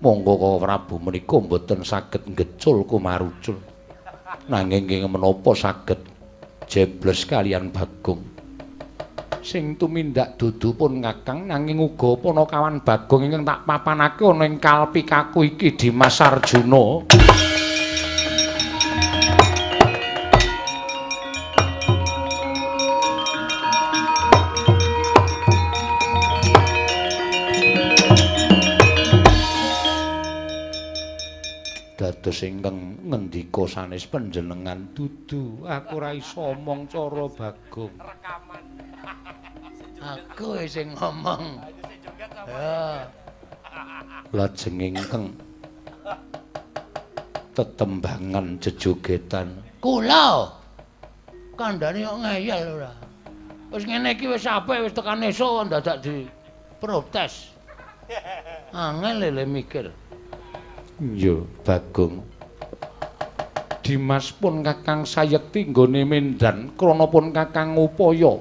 Monggo Kaka Prabu menika mboten saged ngecul kumarucul. Nanging nggih menapa saged jebles kaliyan Bagong. Sing tumindak dudu pun Kakang, nanging uga panakawan Bagong ingkang tak papanake ana ing kalpikaku iki Dimas Arjuna. Dados ingkang ngendika sanes panjenengan dudu, aku ora iso omong cara Bagong. Aku sing ngomong. Ya. Lajeng ingkang tetembangan jejogetan. Kula kandhane kok ngeyel ora. Wis ngene iki wis apik wis tekan esuk dadak diprotes. Angel lele mikir. Iya, Bagong. Dimas pun Kakang sayekti nggone mendan krana pun Kakang ngupaya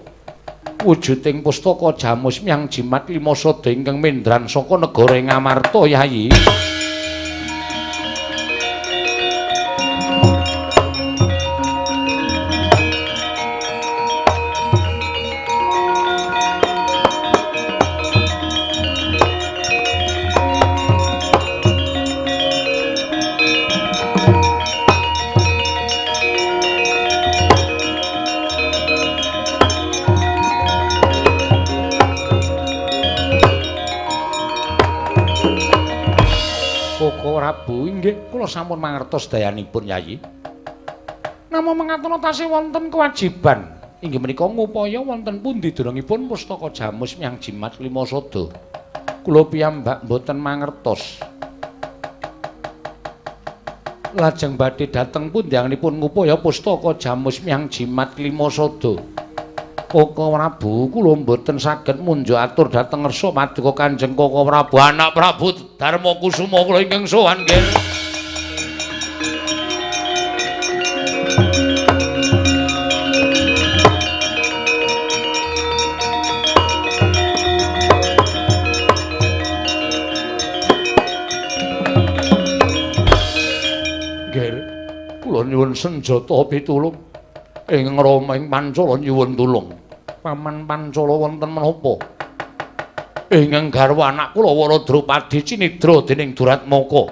wujuding pustaka Jamus Myang Jimat Lima Sada ingkang mendran saka negara Ngamarta Yayi. Inggih, kula sampun mangertos dayanipun Yayi. Namung mangatono tasih wonten kewajiban inggih menika ngupaya wonten pundi derengipun pustaka Jamus Myang Jimat Lima Sada. Kula piyambak mboten mangertos. Lajeng badhe dhateng pundi anggenipun ngupaya pustaka Jamus Myang Jimat Lima Sada. Kaka Prabu kula mboten saged munjuk atur dhateng ngersa paduka Kanjeng Kaka Prabu anak Prabu Darma Kusuma kula ingkang sowan nggih. Nggih, kula nyuwun senjata pitulung. Ing Rama ing Pancala nyuwun tulung. Paman Pancala wonten menapa? Ingkang garwa anak kula Wara Drupadi cinidra dening Duratmaka.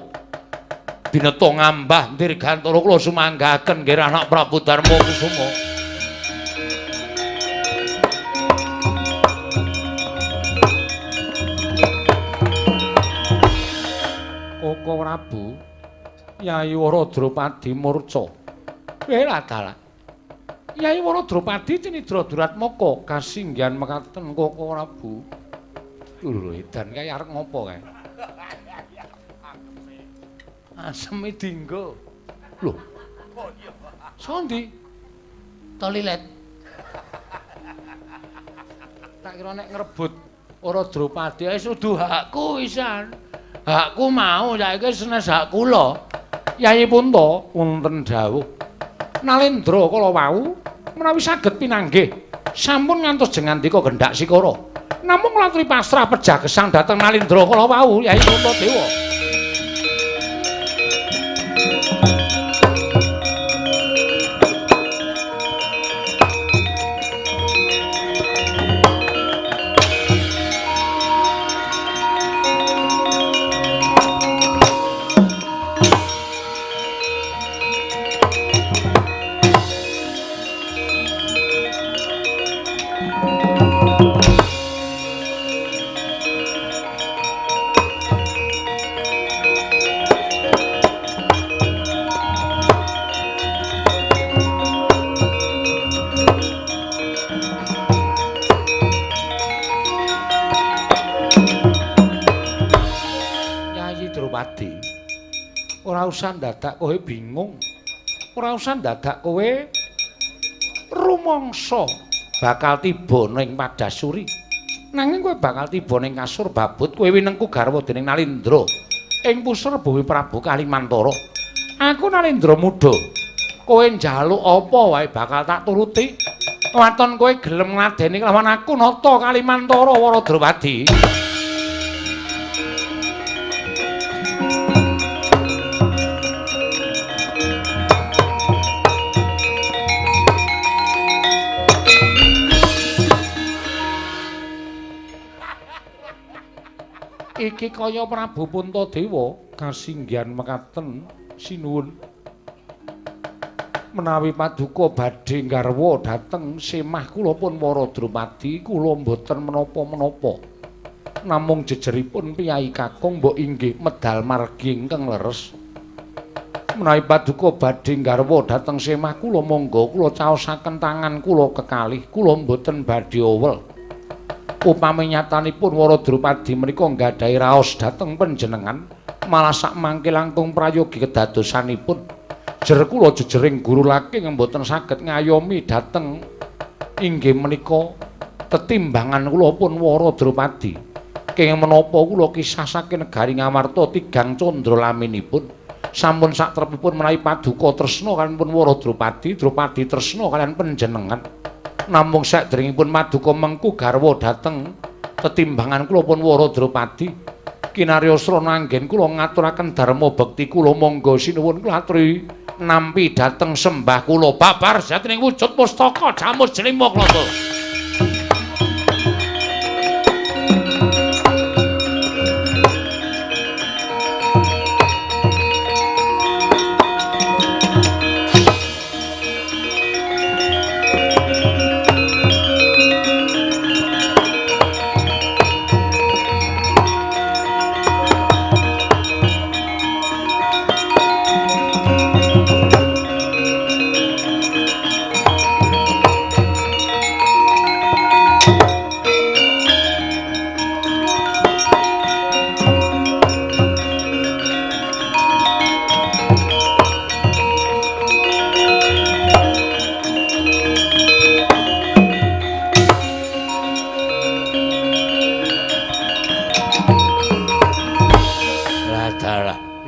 Bineta ngambah dirgantara kula sumanggahaken nggih anak Prabu Darma Kusuma. Kaka Prabu Yayi Wara Drupadi murca. Welah dalah. Yayi Wara Drupadi cinidra Duratmaka kasinggihan mekaten Kaka Prabu. Lho edan kae arep ngopo kae? Aseme dinggo. Lho. Sondi? Toilet. Tak kira nek ngrebut Wara Drupadi wis udu hakku wisan. Hakku mau saiki senes hak kula. Yayi Punta wonten dawuh. Nalendra kala wau menawi saged pinanggih sampun ngantos jengandika gendhak sikara. Namung latri pasrah pejah gesang dhateng Nalendra kala wau Yayi Puntadewa. Ora usah dadak kowe bingung. Ora usah dadak kowe rumangsa bakal tiba ning Padasuri. Nanging kowe bakal tiba ning kasur babut kowe winengku garwa dening Nalindra ing pusar bumi Prabu Kalimantara. Aku Nalindra muda. Kowe njaluk apa wae bakal tak turuti. Waton kowe gelem ngladeni kelawan aku nata Kalimantara Wara Drupadi. Iki kaya Prabu Puntadewa kasinggihan mekaten sinuwun. Menawi paduka badhe nggarwa dhateng semah kula pun Wara Drupadi, kula mboten menapa-menapa. Namung jejeripun piyayi kakung mbok inggih medal margi ingkang leres. Menawi paduka badhe nggarwa dhateng semah kula monggo kula caosaken tangan kula kekalih, kula mboten badhe owel. Upami nyatanipun Wara Drupadi menika nggadahi raos dhateng panjenengan, malah sak mangke langkung prayogi kedadosanipun. Jer kula jejering guru laking mboten saged ngayomi dhateng inggih menika tetimbangan kula pun Wara Drupadi. Kenging menapa kula kisah saking negari Ngamarta tigang candra laminipun. Sampun sak trepipun menawi paduka tresna kaliyan pun Wara Drupadi, Drupadi tresna kaliyan panjenengan. Namung sakderengipun paduka mengku garwa dhateng tetimbangan kula pun Wara Drupadi, kinarya srana anggen kula ngaturaken dharma bekti kula monggo sinuwun kula aturi nampi dhateng sembah kula babar jatining wujud pustaka jamus jlima klata.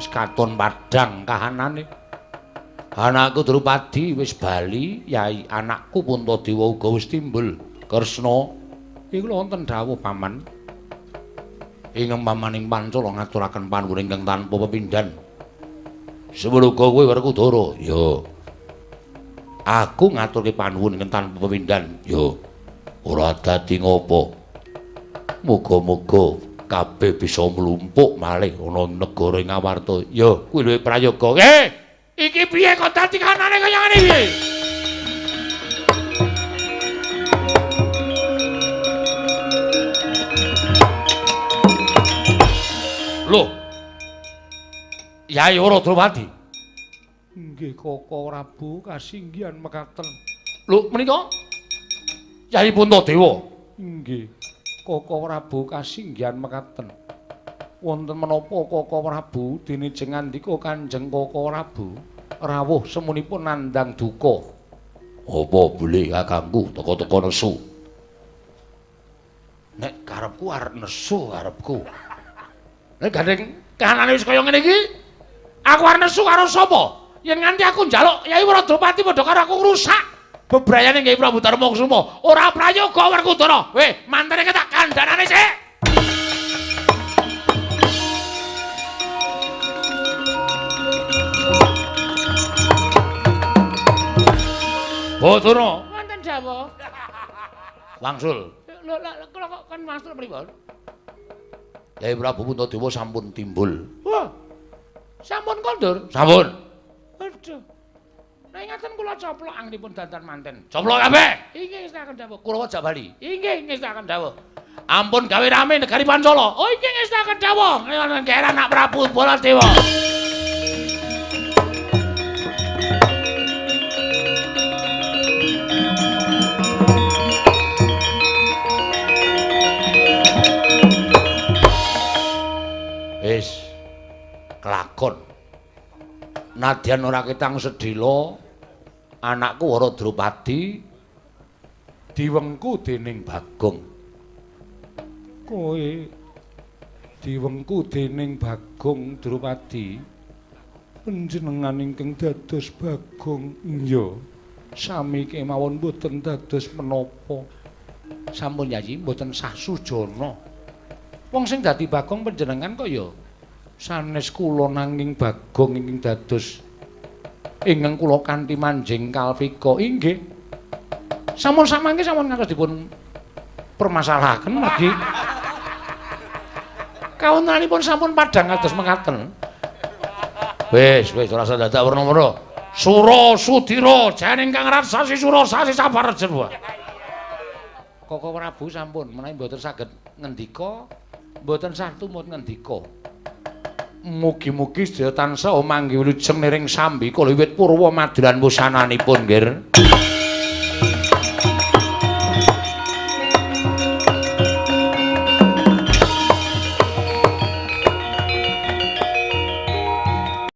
Katon padhang kahanane. Anakku Drupadi wis bali, yai anakku Puntadewa uga wis timbul. Kresna, iki kula wonten dawuh paman. Ing pamaning Pancala ngaturaken panuwun ingkang tanpa pepindhan. Semono uga kowe Werkudara. Ya. Aku ngaturke panuwun ingkang tanpa pepindhan. Ya. Ora dadi ngopo. Muga-muga kabeh bisa mlumpuk malih ana negara Ngawarta. Ya, kuwi luwih prayoga. Iki piye kok dadi kanane kaya ngene piye? Lho. Yai Wara Drupadi. Nggih Koko Prabu kasinggihan mekaten. Lho menika Yai Puntadewa. Nggih. Koko Prabu kasinggihan mekaten. Wonten menapa Koko Prabu dene jengandika Kanjeng Koko Prabu rawuh semunipun nandhang duka. Apa boleh kakangku teka-teka nesu? Nek karepku arep nesu karepku. Nek gandeng kahanane wis kaya ngene iki, aku arep nesu karo sapa? Yen nganti aku njaluk Yai Wara Drupadi padha karo aku ngrusak bebrayane Kyai Prabu Darma Kusuma. Ora prayoga Werkudara. Weh, mantene tak kandhanane sik. Bathara. Wonten dawuh. Wangsul. Lho, kula kok kon wangsul pripun? Kyai Prabu Puntadewa sampun timbul. Wah. Sampun kondur? Sampun. Aduh. Nek ngaten kula coplok anggenipun dandan manten. Coplok kabeh. Inggih ngestakaken dawuh. Kula wajak bali. Inggih ngestakaken dawuh. Ampun gawe rame negari Pancala. Oh inggih ngestakaken dawuh. Ngene anak Prabu Baladewa. Wis kelakon. Nadyan ora ketang sedhela, anakku Wara Drupadi diwengku dening Bagong. Kowe diwengku dening Bagong Drupadi. Panjenengan ingkang dados Bagong. Iya. Sami kemawon mboten dados menapa. Sampun Yayi, mboten sah sujana. Wong sing dadi Bagong panjenengan kok ya sanes kula, nanging Bagong ingkang dados ingkang kula kanthi manjing kalpika. Inggih. Sampun samangke sampun ngantos dipun permasalahaken mergi kawontenanipun sampun padhang kados mekaten. Wis, wis ora usah dadak werna-werna. Sura Sudira jane ingkang raksasi sura sasi sabar jeneng. Koko Prabu sampun menawi mboten saged ngendika, mboten sah tumut ngendika. Mugi-mugi sedaya tansah manggih wilujeng niring sambi kala wiwit purwa madulan wusananipun, Nggir.